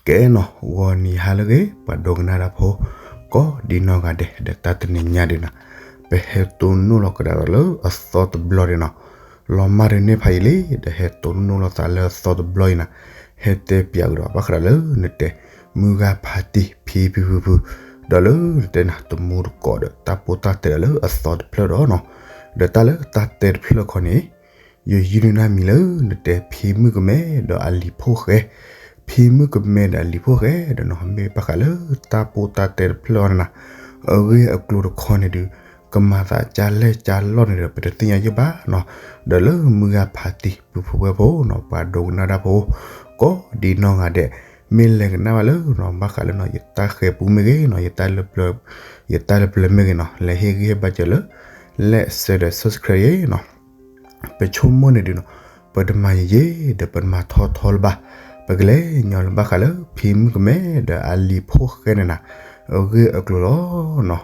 ကဲနီၤ ဂီၤနံၤဟါလၢအဂ့ၤ ပှၤဒိကနၣ်တၢ်ဖိ ကိးဒံနီၢ်ဂၤဒဲး ဒီးတၢ်တနံၤညါဒုးနီၤ ပဟဲတိၢ်နီၣ်လီၤကဒါဒီးလၢအသီတဘျီဒုးနီၤ, လီၤမၢ်ဒုးန့ၢ်ဖးယံာ်လံ ဒီးဟဲတိၢ်နီၣ်လီၤသးလၢအသီတဘျီအံၤနီၤ, ဟဲတဲပၠးကဒီးဘၣ်ဃးဒီးလၢနတဲ မုၢ်ဂၤဖးတံၢ်ဖံဖုဖုဖု, ဒီးလၢနတဲနၤ တမူတကိးဒီး တၢ်ပိၢ်တၢ်တဲဒီးလၢအသီတဖျၢၣ်ဒီးနီၤ, ဒီးတၢ်လၢတၢ်တဲတဖျၢၣ်ခီန့ၣ် ယယုၢ်နုၢ်နၢ်မံၤလၢနတဲဖံမုၣ်ကမဲဒီးအလံၤဖိၣ်ဃဲ, ဖံမုၣ်ကမဲဒီးအလံၤဖိၣ်ဃဲဒီးနီၤ မ့ၢ်ဘၣ်ဃးလၢတၢ်ပိၢ်တၢ်တဲတဖျၢၣ်အီၤန့ၣ်နီၤ, အဂ့ၢ်အကျိၤတခီန့ၣ်ဒုး ကမၤသးကၢ်လဲၢ်ကၢ်လီၢ်န့ၣ်ဒီး ပတသ့ၣ်ညါယဲၢ်ဘၣ်နီၤ, ဒီးလၢမုၢ်ဂၤဖးတံၢ် ပုၢ်ဖိဝဲၢ်ဖိနီၤ ပှၤဒိကနၣ်တၢ်ဖိ ကိးဒံနီၢ်ဂၤဒဲး မ့ၢ်လဲၤကနၣ်ဘၣ်လၢနီၤ ဘၣ်ဃးလၢနီၤ ယတၢ်ဃဲၤပူမ့ၢ်ဂ့ၤနီၤ ယတၢ်လၢပျၢၤ ယတၢ်လၢပျၢၤမ့ၢ်ဂ့ၤနီၤ လဲၤဟ့ၣ်ဂံၢ်ဟ့ၣ်ဘါစၢၤလၢ like share ဒီး subscribe ယဲနီၤ, ပဆိကမိၣ်န့ၣ်ဒုးနီၤ ပတမၤယံာ်ယံာ် ဒီးပတမၤထီထီလၢၤဘၣ်, ပကလဲၤညီလၢဘၣ်ဃးလၢ ဖံမုၣ်ကမဲဒီးအလံၤဖိၣ်ဃဲန့ၣ်နီၤ, အဂ့ၢ်အကျိၤလီၤနီၤ,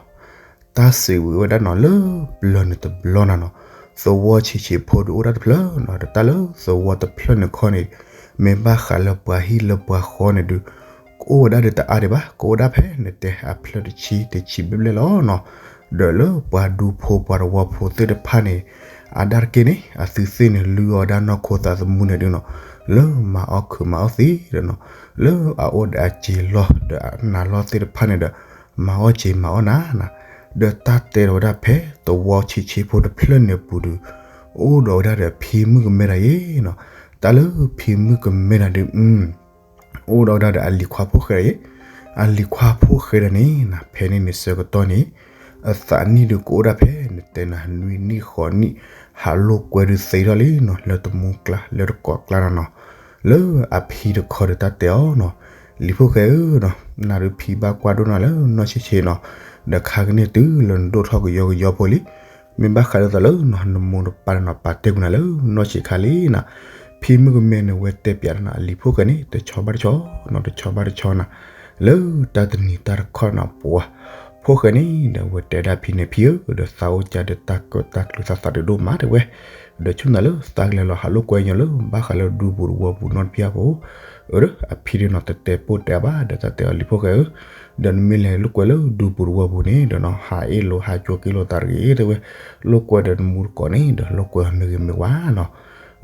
တၢ်စံးဝံၤဝဲဒၣ်နီၤ လၢပျၢၤန့ၣ်တဘျီနီၤနီၤ, သဝီဆံးဆံးဖိဒုးအိၣ်ဒၣ်တဖျၢၣ်နီၤ, ဒီးတၢ်လၢသဝီတဖျၢၣ်န့ၣ်ခီန့ၣ် မ့ၢ်ဘၣ်ဃးလၢပှၤဟံၣ်လၢပှၤဃီန့ၣ်ဒုး ကအိၣ်ဝဲဒၣ်ဒီးတအါဒံးဘၣ်, ကအိၣ်ဝဲဒၣ်ဖဲနတဲအဖျၢၣ်တဆံတဆံဘျဲၣ်ဘျဲၣ်လီၤနီၤ, ဒီးလၢပှၤဒူဖိပှၤသဝီဖိသ့ၣ်တဖၣ်န့ၣ် အါဒၣ်တက့ၢ်န့ၣ် အသုသ့ၣ်န့ၣ် လုၢ်အီၣ်ဝဲဒၣ်နီၢ်ခိသးသမူန့ၣ်ဒုးနီၤ, လၢမၤအီၣ်ခုးမၤအီၣ်သံဒီးနီၤ, လၢအအိၣ်ဒီးအစ့လီၢ်ဒီးအနးလီၢ်သ့ၣ်တဖၣ်န့ၣ်ဒီး မၤအီၣ်စ့မၤအီၣ်နၤနီၤ, ဒီးတၢ်တဲဒီးဝဲဒၣ်ဖဲသဝီဆံးဆံးဖိတဖျၢၣ်န့ၣ်အပူၤဒုး အိၣ်ဒီးဝဲဒၣ်ဒီးဖံမုၣ်ကမဲဒၣ်ယဲနီၤ, တၢ်လၢဖံမုၣ်ကမဲဒၣ်ဒုး အိၣ်ဒီးဝဲဒၣ်ဒီးအလံၤခွါဖိၣ်ဃဲဒၣ်ယဲ, အလံၤခွါဖိၣ်ဃဲဒၣ်န့ၣ်နီၤ ဖဲန့ၣ်န့ၣ်ဆၢကတီၢ်န့ၣ် အသးနံၣ်ဒုးကအိၣ်ဒၣ်ဖဲ နတဲနၤ နွံနံၣ်ဃိးနံၣ် ဟးလိာ်ကွဲဒုးသ့ထီၣ်လံနီၤ လၢတမူကျါလၢတကိးကျါနီၤနီၤ, လၢအဖံတခီဒီးတၢ်တဲအီၤနီၤ, လံၤဖိၣ်ဃဲဧၢနီၤ နၤဒုးဖံဘၣ်ကွၢ်ဒိၣ်နၤလၢနီၢ်ဆံးဆံးနီၤ, ဒီးခါကန့ၢ်တုၤလၢနဒိၣ်ထီၣ်ကယီကယီဖိလံ မ့ၢ်ဘၣ်ဃးဒီးသးလၢနီၤ နမိၢ်နပၢ်န့ၣ်နီၤ ပာ်တ့ၢ်ကွံာ်နၤလၢနီၢ်ဆံးခါလံနီၤ, ဖံမုၣ်ကမဲန့ၣ် ဝဲတဲပၠးနၤ အလံၤဖိၣ်ဃဲန့ၣ် တဆီဘၣ်တဆီနီၤ တဆီဘၣ်တဆီနီၤ, လၢတၢ်တနံၤတၢ်တခီနီၤ ပှၤဖိၣ်ဃဲန့ၣ်ဒီး ဝဲတဲဒၣ်ဖံန့ၣ် ဖံဧၢ ဒီးသးအိၣ်ကၢ်ဒီးတၢ်ကၢၣ်တၢ်ကျူသးသးဒုးဒိၣ်မးတဲဝဲ, ဒီးဆိၣ်နၤလၢသးကလဲၤလီၤဟးလိာ်ကွဲညီလၢ ဘၣ်ဃးလၢဒူပူၤတဝီပူၤနီတဖျၢၣ်ဖိ, အၢ အဖံဒုးနီၤ တတဲပိၢ်တဲဘၣ် ဒီးတၢ်တဲအီၤ လံၤဖိၣ်ဃဲဧၢ, ဒီးနမ့ၢ်လဲၤလိာ်ကွဲလၢဒူပူၤတဝီပူၤန့ၣ်ဒီးနီၤ ဟးအ့ၣ်လိာ်ဟးကၠိက့လိာ်သးတဂ့ၤတဲဝဲ, လိာ်ကွဲဒီးနမူတကိးန့ၣ်ဒီး လိာ်ကွဲမ့ၢ်ဂ့ၤမ့ၢ်ဝါနီၤ,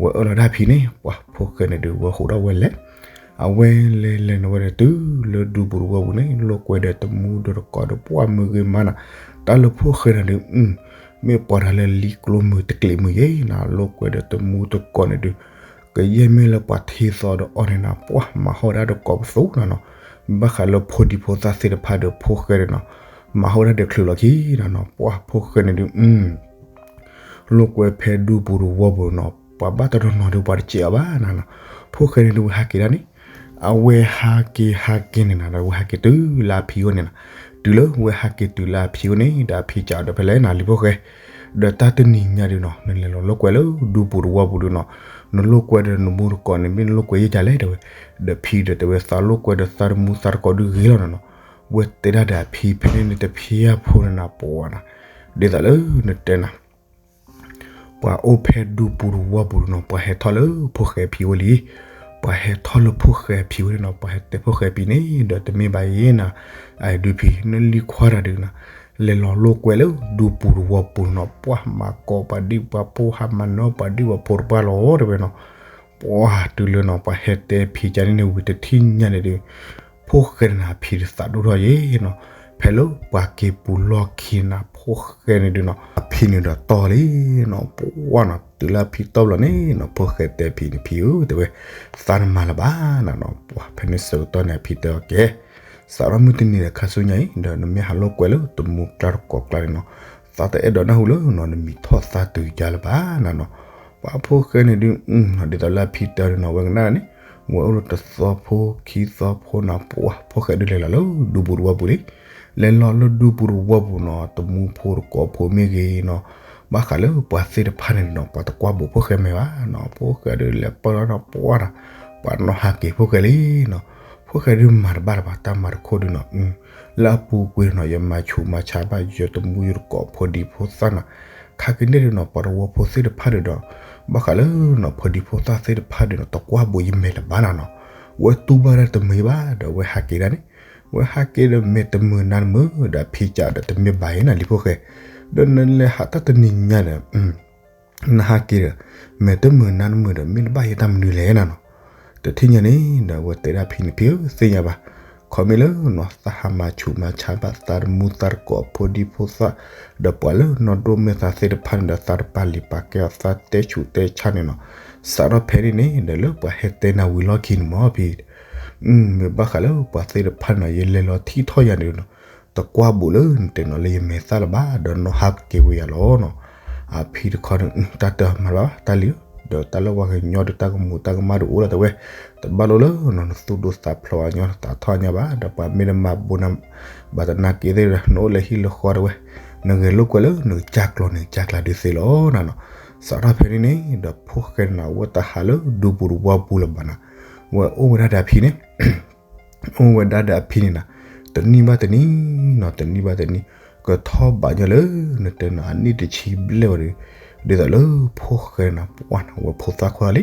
ဝဲအၢၣ်လီၤဒၣ်ဖံန့ၣ် ပှၤဖိၣ်ဃဲန့ၣ်ဒုး ဝဲဟူးထီၣ်ဝဲလဲၤ အဝဲလဲၤလဲၤန့ၣ်ဝဲဒီးတုၤလၢဒူပူၤတဝီပူၤန့ၣ် လိာ်ကွဲဒီးတမူဒီးတကိးဒီးပှၤမ့ၢ်ဂ့ၤမးနီၤ, တၢ်လၢဖိၣ်ဃဲန့ၣ်ဒုး မ့ၢ်ပှၤတၢ်လၢလံကျိမုာ်တကျံးမုာ်ယဲနီၤ, လိာ်ကွဲဒီးတမူတကိးန့ၣ်ဒုး ကယဲၢ်မ့ၢ်လၢပှၤထံသီဒီးအီၤန့ၣ်နီၤ ပှၤမၤဟီၣ်ဒၣ်ဒီးကိးပသူနီၤနီၤ, ဘၣ်ဃးလၢဖိဒံဖိသၣ်သ့ၣ်တဖၣ်ဒီးဖိၣ်ဃဲန့ၣ်နီၤ မၤဟီၣ်ဒၣ်ဒီးချုးလီၤခံနီၤနီၤ, ပှၤဖိၣ်ဃဲန့ၣ်ဒုး လိာ်ကွဲဖဲဒူပူၤတဝီပူၤနီၤ ပှၤဘၣ်တနီၤနီၤဒုး ပှၤတစဲးအီၤဘၣ်နီၤနီၤ, ဖိၣ်ဃဲန့ၣ်ဒုး ဝဲဟးက့ၤဒၣ်န့ၣ် အဝဲဟးက့ၤဟးက့ၤန့ၣ်နီၤ ဒီးဝဲဟးက့ၤတုၤလၢအဖံအိၣ်န့ၣ်နီၤ, တုၤလၢဝဲဟးက့ၤတုၤလၢအဖံအိၣ်န့ၣ် ဒီးအဖံစံးဒီးဖဲလဲၣ်နီၤ လံၤဖိၣ်ဃဲ, ဒီးတၢ်တနံၤညါဒုးနီၤ နလဲၤလီၤလိာ်ကွဲလၢဒူပူၤတဝီပူၤဒုးနီၤ, နလိာ်ကွဲဒီးနမူတကိးန့ၣ် မ့ၢ်နလိာ်ကွဲယဲၢ်ကလဲၣ်တဲဝဲ, ဒီးဖံဒီးတဲဝဲ သးလိာ်ကွဲဒီးသးတမူသးတကိးဒုးဂ့ၤလီၤနီၤနီၤ, ဝဲတဲဒၣ်ဒီးအဖံဖဲန့ၣ်န့ၣ် တဖံအဖိန့ၣ်နီၤ ပှၤနီၤ, ဒ်သိးလၢနတဲနီၤ ပှၤအိၣ်ဖဲဒူပူၤတဝီပူၤဒုးနီၤ ပှၤဟဲထီၣ်လၢဖိၣ်ဃဲဖံအိၣ်လံ, ပှၤဟဲထီၣ်လၢဖိၣ်ဃဲဖံအိၣ်န့ၣ်နီၤ ပှၤဟဲတဲဖိၣ်ဃဲဖံန့ၣ်ဒီး တမ့ၢ်ဘၣ်ယဲနီၤ, အဒုးဖံ နလံၤခွါတၢ်ဒုးနီၤ လဲၤလီၤလိာ်ကွဲလၢဒူပူၤတဝီပူၤနီၤ ပှၤမၤကိးပှၤဒံၣ်ပှၤဖိဟးမၤနၢၤပှၤဒံၣ်ပှၤဖိတပှၢ်လီၤတဲဝဲနီၤ, ပှၤတုၤလၢနီၤ ပှၤဟဲတဲဖံကန့ၣ်န့ၣ် ဝံၤတထံၣ်ညါန့ၣ်ဒုး ဖိၣ်ဃဲန့ၣ်နီၤ အဖံဒုးသးဒိၣ်ထီၣ်ယဲနီၤ, ဖဲလၢပှၤက့ၤပူၤလီၢ်ခံနီၤ ဖိၣ်ဃဲန့ၣ်ဒုးနီၤ အဖံန့ၣ်ဒီးတီၢ်လံနီၤ ပှၤနီၤ တုၤလၢအဖံတီၢ်ဘျီန့ၣ်နီၤ ဖိၣ်ဃဲတဲဖံန့ၣ် ဖံဧၢ တဲဝဲ သးနမၤလၢၤဘၣ်နီၤနီၤ, ပှၤဖဲန့ၣ်ဆၢကတီၢ်န့ၣ် အဖံတဲအီၤကဲ စးထီၣ်မုၢ်တနံၤဒီးခါဆူညါအံၤ ဒီးနမ့ၢ်ဟးလိာ်ကွဲလၢတမူကျါတကိးကျါန့ၣ်နီၤ သးတအဲၣ်ဒိးနၢ်ဟူလၢနီၤ နမံၤထီၣ်သးတုၤယါလၢၤဘၣ်နီၤနီၤ, ပှၤဖိၣ်ဃဲန့ၣ်ဒုး ဒ်သိးလၢအဖံတဲအီၤဒုးနီၤ ဝဲကနၣ်န့ၣ် ဝဲအိၣ်လၢတသီဖိခံသီဖိနီၤ ပှၤဖိၣ်ဃဲဒုးလဲၤလီၤလၢဒူပူၤတဝီပူၤလံ, လဲၤလီၤလၢဒူပူၤတဝီပူၤနီၤ တမူဖိတကိးဖိမ့ၢ်ဂ့ၤနီၤ ဘၣ်ဃးလၢပှၤသ့ၣ်တဖၣ်န့ၣ်နီၤ ပှၤတကွၢ်ဘူးဖိၣ်ဃဲမ့ၢ်ဘၣ်နီၤ, ဖိၣ်ဃဲဒုးလဲၤပၢၢ်လီၤနီၤ ပှၤနီၤ ပှၤနီၤဟးက့ၤဖိၣ်ဃဲလံနီၤ, ဖိၣ်ဃဲဒုးမၤတဘၣ်လၢၤဘၣ် တၢ်မၤတခိၣ်ဒုးနီၤ လၢအပူၤကွံာ်နီၤ ယမၤဆူးမၤဆါဘၣ် ယတမူယတကိးဖိဒံဖိသၣ်နီၤ, ခါကန့ၣ်ဒုးနီၤ ပှၤတဝီဖိသ့ၣ်တဖၣ်ဒုးဒီး ဘၣ်ဃးလၢနီၤ ဖိဒံဖိသၣ်သ့ၣ်တဖၣ်ဒုးနီၤ တကွၢ်ဘူးယမဲာ်လၢၤဘၣ်နီၤနီၤ, ဝဲတူၢ်ဘၣ်တၢ်တမုာ်ဘၣ်ဒီး ဝဲဟးက့ၤဒၣ်န့ၣ်, ဝဲဟးက့ၤဒီးမဲာ်တမုာ်နါတမုာ်ဒီး အဖံကးဒီးတမ့ၢ်ဘၣ်အံၤနၤလံဖိၣ်ဃဲ, ဒီးနလဲၤဟးတၢ်တနံၤညါဒီး နဟးက့ၤဒီး မဲာ်တမုာ်နါတမုာ်ဒီး မ့ၢ်တဘၣ်ယဲတၢ်မနုၤလဲၣ်နၤနီၤ. တထံၣ်ညါန့ၣ်ဒီး ဝဲတဲဒၣ်ဖံန့ၣ် ဖံဧၢ သ့ၣ်ညါဘၣ်, ခီမ့ၢ်လၢနီၤ သးဟးမၤဆူးမၤဆါဘၣ်သးတမူသးတကိးဖိဒံဖိသၣ်, ဒီးပှၤလၢနီၢ်ဒိၣ်မ့ၢ်သးသ့ၣ်တဖၣ်န့ၣ်ဒီး သးတပာ်လံာ်ပာ်ကဲအီၤ သးတဲဆူးတဲဆါန့ၣ်နီၤ. စးထီၣ်ဖဲန့ၣ်န့ၣ်ဒီး လၢပှၤဟဲတဲနၤဝံၤလီၢ်ခံန့ၣ်မ့ၢ်ဖံ မ့ၢ်ဘၣ်ဃးလၢပှၤသ့ၣ်တဖၣ်န့ၣ်နီၤ ယလဲၤလီၤထံၣ်ထီၣ်ယၤန့ၣ်နီၤ, တကွၢ်ဘူးလၢနတဲနီၤလၢယမဲာ်သၣ်လၢၤဘၣ် ဒီးနီၢ်ဟးက့ၤဝဲယၤလီၤနီၤ. အဖံတခီန့ၣ် တၢ်တမၤဘၣ်တၢ်လံၤဧၢ, ဒီးတၢ်လၢပှၤကညီဒီးတၢ်ကမူးတၢ်ကမၣ်ဒုးအိၣ်လီၤတဲဝဲ, တဘၣ်လိၣ်လၢနီၤ နသူၣ်ဒိၣ်သးဖျိးအညီ နသးထီၣ်ညါဘၣ်, ဒီးပှၤမ့ၢ်တမၤဘူးနၤ ဘၣ်တနာ်က့သ့ၣ်ဒီး နအိၣ်လၢဟံၣ်လၢဃီတဲဝဲ, နဂဲၤလိာ်ကွဲလၢနကစၢ်ကျိာ်န့ၣ် ကစၢ်ကျါဒုးသ့လီၤနၤနီၤ. စးထီၣ်ဖဲန့ၣ်န့ၣ်ဒီး ဖိၣ်ဃဲန့ၣ်နီၤ အဝဲတဟးလၢဒူပူၤတဝါပူၤလၢၤဘၣ်နၤ, ဝဲအိၣ်ဝဲဒၣ်ဒီးအဖံန့ၣ် အိၣ်ဝဲဒၣ်ဒီးအဖံန့ၣ်နၤ, တနံၣ်ဘၣ်တနံၣ်နီၤ တနံၣ်ဘၣ်တနံၣ်, ကထီၣ်ဘးညီလၢ နတဲနီၤ အနံၣ်တဆံဘျဲၣ်ဝဲဒီး, ဒ်သိးလၢဖိၣ်ဃဲန့ၣ်နီၤ ပှၤနီၤ ဝဲဖိသၣ်ခွါလံ,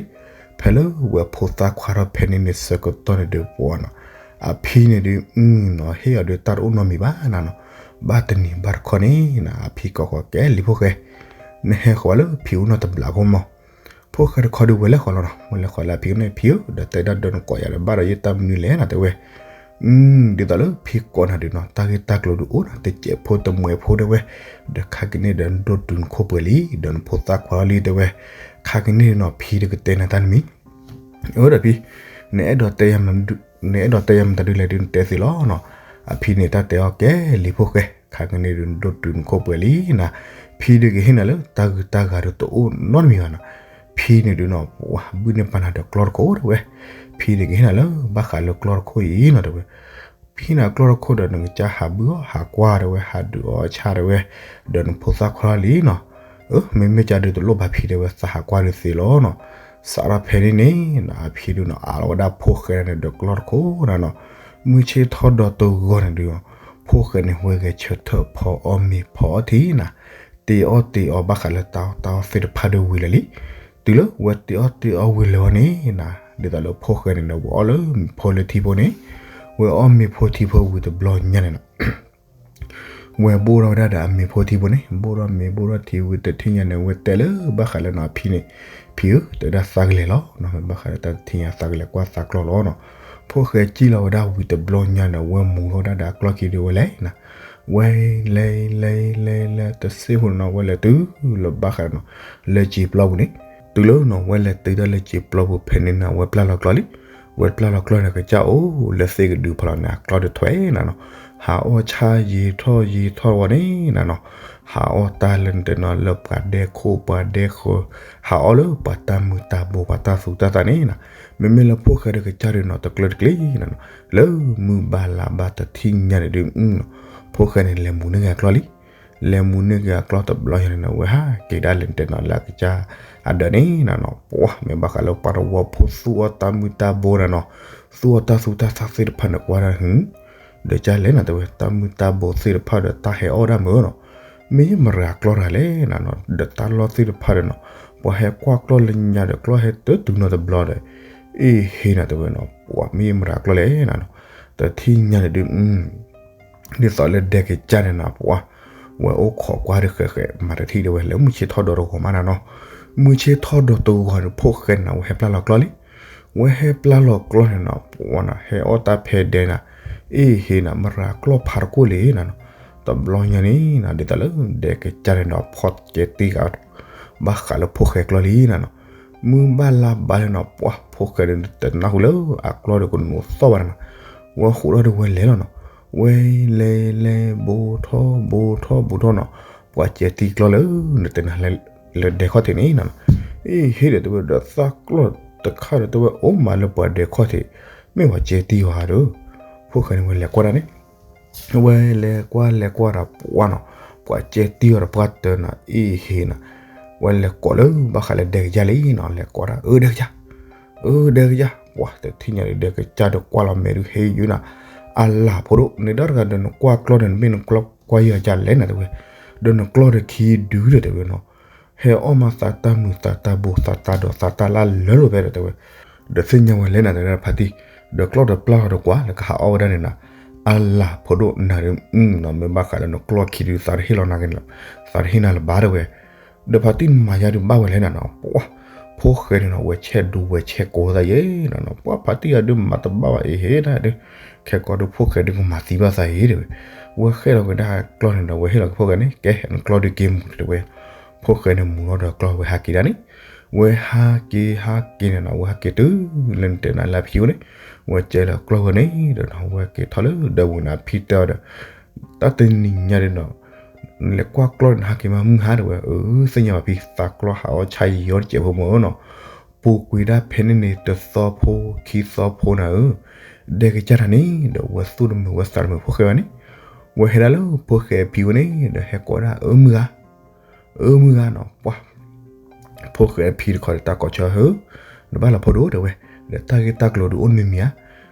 ဖဲလၢဝဲဖိသၣ်ခွါထီၣ်ဖဲန့ၣ်န့ၣ်ဆၢကတီၢ်န့ၣ်ဒီးပှၤနီၤ, အဖံန့ၣ်ဒုးနီၤ ဟ့ၣ်အီၤဒီးတၢ်တအိၣ်နီတမံၤဘၣ်နၤနီၤ. ဘၣ်တနံၤဘၣ်တခီန့ၣ်နၤ အဖံကိးဃီၤကဲလံာ်ဖိၣ်ဃဲ, နဟဲဃီၤလၢဖံအိၣ်နီတဘျီဖိမး, ဖိၣ်ဃဲတခီဒုးဝဲလဲၤဃီၤလီၤနီၤ, ဝဲလဲၤဃီၤလၢအဖံန့ၣ် ဖံဧၢ ဒီးတဲဒၣ်ဒီးနကိးယၤဒီးဘၣ်ဒီးယတၢ်မနုၤလဲၣ်နၤတဲဝဲ, ဒ်သိးလၢဖံကိးနၤဒုးနီၤ တၢ်ဂ့ၢ်တၢ်ကျိၤဒုးအိၣ်နၤ တစဲးဖိတမှဲးဖိတဲဝဲ, ဒီးခါကန့ၣ်ဒီးနဒိၣ်တုာ်နခိၣ်ပှဲၤလံ ဒီးနဖိသၣ်ခွါလီၤလံတဲဝဲ, ခါကန့ၣ်နီၤ ဖံတကတဲနၤတၢ်တမံၤ အၢ ဒီးဖံ, နအဲၣ်ဒိးတဲယၤမတၤဒုလဲၣ်ဒုးနတဲသ့လီၤနီၤ. အဖံန့ၣ်တၢ်တဲအီၤကဲလံာ်ဖိၣ်ဃဲ, ခါကန့ၣ်ဒုးနဒိၣ်တုာ်နခိၣ်ပှဲၤလံနၤ, ဖံဒုးကဟ့ၣ်နၤလၢတၢ်ဂုၤတၢ်ဂၤဒုးတအိၣ်နီတမံၤဘၣ်နီၤ. ဖံန့ၣ်ဒုးနီၤ ပှၤဘုၣ်န့ၢ်ပာ်နၤဒီးကျီတခိၣ်တဲဝဲ, ဖံန့ၣ်ကဟ့ၣ်နၤလၢဘၣ်ဃးလၢကျီတခိၣ်အံၤနီၤတဲဝဲ ဖံန့ၣ်အကျီတခိၣ်ဒီးနကစၢ်ဟးဘုၣ်အီၤဟးကွၢ်တဲဝဲ ဟးဒုးအီၣ်ဆၣ်တဲဝဲ, ဒီးနဖိသၣ်ခွါလီၤလံနီၤ. အၢ မ့မ့ၢ်ကဒုးတလိၣ်ဘၣ်ဖံတဲဝဲ သးဟးကွၢ်ဒုးသ့လီၤနီၤ. စးထီၣ်ဖဲန့ၣ်န့ၣ် အဖံဒုးနီၤ အးလီၤဝဲဒၣ်ဖိၣ်ဃဲန့ၣ်ဒီးကျီတခိၣ်နၤနီၤ. မုၢ်ဆ့ၣ်ထီၣ်ဒီးတဂီၤန့ၣ်ဒုး ဖိၣ်ဃဲန့ၣ်ဝဲဂဲၤဆၢထၢၣ်ဖီအီၣ်မ့ၤဖီအီထံနၤ, တ့အီၣ်တ့အီဘၣ်ဃးလၢတၢ်အီၣ်တၢ်အီသ့ၣ်တဖၣ်ဒီးဝံၤလၢာ်လံ. တုၤလၢဝဲတ့အီၣ်တ့အီဝံၤလၢာ်အီၤန့ၣ်နၤ ဒ်သိးလၢဖိၣ်ဃဲန့ၣ်ဒီးဝဲအီၣ်လၢမ့ၤဖိလၢထံဖိန့ၣ်, ဝဲအီၣ်မ့ၤဖိထံဖိဝံၤတဘျီညါန့ၣ်နီၤ ဝဲဘိၣ်ထီၣ်ဝဲဒၣ်ဒီးအမ့ၤဖိထံဖိန့ၣ်, ဘိၣ်ထီၣ်မ့ၤဘိၣ်ထီၣ်ထံဝံၤတထံၣ်ညါန့ၣ် ဝဲတဲလၢဘၣ်ဃးလၢနီၤ ဖံန့ၣ်, ဖံဧၢ တဲဝဲဒၣ်သးကလဲၤလီၤနီၤ, ဘၣ်ဃးလၢတၢ်တထံၣ်ညါသးကလဲၤကွၢ်သးကျီလီၤနီၤ. ဖိၣ်ဃဲစံၣ်လီၤဝဲဒၣ်ဝံၤတဘျီညါန့ၣ် ဝဲမူထီၣ်ဝဲဒၣ်ဒီးအကျီခံဒုးဝဲလဲၤနၤ, ဝဲလဲၤလဲၤလဲၤလဲၤတစ့ၢ်ဖိန့ၣ်နီၤ ဝဲလဲၤတုၤလၢဘၣ်ဃးနီၤ လၢစံာ်ပျီပူၤန့ၣ်, တုၤလၢနီၤ ဝဲလဲၤတုၤဒၣ်လၢစံာ်ပျီပူၤဖဲန့ၣ်နၤ ဝဲပျၢ်လီၤကျီလံ. ဝဲပျၢ်လီၤကျီန့ၣ် ကစၢ်အိၣ်လၢသ့ၣ်ကဒုဖီလီၤန့ၣ် အကျီဒုးထွဲနၤနီၤ, ဟးအီၣ်ဆၣ်ယံာ်ထီၣ်ယံာ်ထီၣ်ဝဲန့ၣ်နၤနီၤ, ဟးအီၣ်တၢ်လၢနတဲနီၤ လၢပှၤဒဲခိၣ်ပှၤဒဲဃၢၤ, ဟးအီၣ်လၢပှၤတၢ်မုာ်တၢ်ဘိးပှၤတၢ်သူတၢ်သၣ်န့ၣ်နၤ, မ့မ့ၢ်လၢဖိၣ်ဃဲဒီးကစၢ်ဒုးနီၤ တကျၢၤတကျ့ၤနၤနီၤ, လၢမုၢ်ဘၣ်လါဘၣ်တထံၣ်ညါန့ၣ်ဒုး ဖိၣ်ဃဲန့ၣ် လဲၤမူန့ၢ်က့ၤအကျီလံ. လဲၤမူန့ၢ်က့ၤအကျီတဘျီညါန့ၣ်နီၤ ဝဲဟးက့ၤဒၣ်လဲၤနတဲနီၤ လၢအကစၢ်အဒၢးန့ၣ်နၤနီၤ, ပှၤမ့ၢ်ဘၣ်ဃးလၢပှၤတဝီဖိ သူၣ်အီၣ်တၢ်မုာ်တၢ်ဘိနၤနီၤ, သူၣ်အီၣ်တၢ်သူတၢ်သၣ်သ့ၣ်တဖၣ်န့ၣ် ကွၢ်ဒၣ်ဟု, ဒီးကလဲၣ်နၤတဲဝဲ တၢ်မုာ်တၢ်ဘိသ့ၣ်တဖၣ်ဒီးတၢ်ဟဲအီၣ်ဒၣ်မုာ်နီၤ, မ့ၢ်မတၤအကျီတဂၤလဲၣ်နၤနီၤ, ဒီးတၢ်လီၢ်သ့ၣ်တဖၣ်ဒီးနီၤ, ပှၤဟဲကွၢ်ကျီၢ်လၢညါဒီးကျီၢ်ဟဲတတုၤနီတဘျီဒီး, အ့ၣ်ဟ့နၤတဲဝဲနီၤ, ပှၤမ့ၢ်မတၤအကျီလဲၣ်နၤနီၤ, တထံၣ်ညါန့ၣ်ဒုး ဒ်သိးလၢဒဲကစၢ်န့ၣ်နၤ ပှၤ, ဝဲအိၣ်ခိးကွၢ်ဒုးဃဲးဃဲး မၤတထံၣ်တဲဝဲ လၢမုၢ်ဆ့ၣ်ထီၣ်ဒီးတဂီၤမးနၤနီၤ, မုၢ်ဆ့ၣ်ထီၣ်ဒီးတဂီၤန့ၣ် ဖိၣ်ဃဲန့ၣ် ဝဲဟဲပျၢ်လီၤကျီၢ်လံ, ဝဲဟဲပျၢ်လီၤကျီၢ်န့ၣ်နီၤ ပှၤနီၤ ဟဲအီၣ်တၢ်ဖဲဒဲနၤ, အ့ၣ်ဟ့နၤ မတၤကျီၢ်ဖးတကိၢ်လဲၣ်နၤနီၤ, တဘျီညါန့ၣ်နၤ ဒ်သိးလၢဒဲကစၢ်န့ၣ်ဒီး ဖီၣ်ကဲတံၢ်ဃာ် ဘၣ်ဃးလၢဖိၣ်ဃဲကျီၢ်လံနၤနီၤ, မုၢ်ဘၣ်လါဘၣ်လၢနီၤ ပှၤဖိၣ်ဃဲန့ၣ် တနၢ်ဟူလၢအကျီၢ်ဒီးကနိးသီၣ်ဘၣ်နၤနီၤ, ဝဲဃိးထီၣ်ဒီးဝဲလဲၤလီၤနီၤ, ဝဲလဲၤလဲၤ ဘူးထီၣ်ဘူးထီၣ်ဘူးထီၣ်နီၤ, ပှၤကဲတံၢ်ကျီၢ်လၢ နတဲနၤ လၢဒဲခီၣ်ထံးန့ၣ်နၤနီၤ, အ့ၣ်ဟ့ဒီးတဲဝဲဒီးသၣ်ကျီၢ်တခါဒီးတဲဝဲ အိၣ်မးလၢပှၤဒဲခီၣ်ထံး, မ့ၢ်ပှၤကဲတံၢ်ဝဲဒီး, ဖိၣ်ဃဲန့ၣ်ဝဲလဲၤကွၢ်ဒၣ်န့ၣ် ဝဲလဲၤကွၢ်လဲၤကွၢ်ဒီးပှၤနီၤ, ပှၤကဲတံၢ်အီၤဒီးပှၤတၢ်နၤ အ့ၣ်ဟ့နၤ, ဝဲလဲၤကိးလၢဘၣ်ဃးလၢဒဲကစၢ်လံနီၤ, လဲၤကိးဒၣ် အၢ ဒဲကစၢ်, အၢ ဒဲကစၢ်, ပှၤတထံၣ်ညါဒီးဒဲကစၢ်ဒီးကွၢ်လီၤမဲာ်ဒုးဟ့ယုနၤ, အလၤဖိဒိၣ် နဒီတဂၤဒီးနကွၢ်ကျီၢ်ဒီး နမ့ၢ်နကွၢ်ယဲၢ်ကစၢ်လဲၣ်နၤတဲဝဲ, ဒီးနကျီၢ်ဒီးခံဒုဒီးတဲဝဲနီၤ, ဟဲအီၣ်မးသးတၢ်မုာ်သးတၢ်ဘိးသးတၢ်ဒီးသးတၢ်လၢလၢလိာ်ဖဲဒီးတဲဝဲ, ဒီးသ့ၣ်ညါဝဲလဲၣ်နၤတဲဝဲဒၣ်ဖါတံၢ် ဒီးကျီၢ်ဒီးပျၢ်လီၤဒီးကွၢ်လၢကဟးအီၣ်ဝဲဒၣ်န့ၣ်နီၤ, အလၤဖိဒိၣ်နၤဒုးနီၤ မ့ၢ်ဘၣ်ဃးလၢနကျီၢ်ခံဒုး သးတဟ့ၣ်လီၤနၤက့ၤ, သးတဟ့ၣ်နၤလၢၤဘၣ်တဲဝဲ, ဒီးဖါတံၢ်နမၤယါဒုးဘၣ်ဝဲလဲၣ်နၤနီၤ, ပှၤ ဖိၣ်ဃဲန့ၣ်နီၤ ဝဲဆဲးဒူဝဲဆဲးကိးသးယဲနီၤနီၤ, ပှၤဖါတံၢ်ယါဒုးမၤတဘၣ်ဘၣ်အံၤဟ့ၣ်ဒၣ်ဒုး, ခဲကီၢ်ဒုးဖိၣ်ဃဲဒုးကမၤသံဘၣ်သးအံၤတဲဝဲ, ဝဲဃဲလီၤက့ၤဒၣ်ကျီၢ်န့ၣ်ဒီး ဝဲဟ့ၣ်လီၤက့ၤဖိၣ်ဃဲန့ၣ် ကဲ နကျီၢ်ဒုးက့ၤမူၤတဲဝဲ, ဖိၣ်ဃဲန့ၣ်မူၤလီၤဒီးကျီၢ်ဝဲဟးက့ၤဒၣ်န့ၣ်, ဝဲဟးက့ၤဟးက့ၤန့ၣ်နီၤ ဝဲဟးက့ၤတုၤလၢနတဲနၤလၢအဖံဝဲန့ၣ်, ဝဲကဲလီၤကျီၢ်ဝဲန့ၣ်ဒီးနီၤ ဝဲက့ၤထီၣ်လၢဒၢးပူၤန့ၣ် အဖံတဲအီၤဒီး တၢ်တနံၤညါဒုးနီၤ, နလဲၤကွၢ်ကျီၢ်န့ၣ် နဟးက့ၤမၤမုၢ်ဟါတဲဝဲ, အၢ သ့ၣ်ညါဘၣ်ဖံ သးကျီၢ်ဟးအီၣ်ဆါယံာ်အီၣ်တစဲးဖိမ့ၢ်နီၤ, ပူၤကွံာ်ဒၣ်ဖဲန့ၣ်န့ၣ် တသီဖိခံသီဖိနၤဧၢ, ဒဲကစၢ်တၢ်န့ၣ်ဒီး ဝဲသူၣ်တမုာ်ဝဲသးတမုာ်ဖိၣ်ဃဲဘၣ်န့ၣ်, ဝဲဟဲဒၣ်လၢဖိၣ်ဃဲအဖံဝဲန့ၣ်ဒီး ဟဲကိးဒၣ်အၢမုၢ်ဂၤ အၢမုၢ်ဂၤနီၤ ပှၤ ဖိၣ်ဃဲအဖံတခီဒီးတၢ်ကိးဆၢဟၢ, နဘၣ်လီၤဖိဒိၣ်တဲဝဲ, ဒီးတၢ်ဂ့ၢ်တၢ်ကျိၤဒုးအိၣ်တမံၤမံၤဧါ,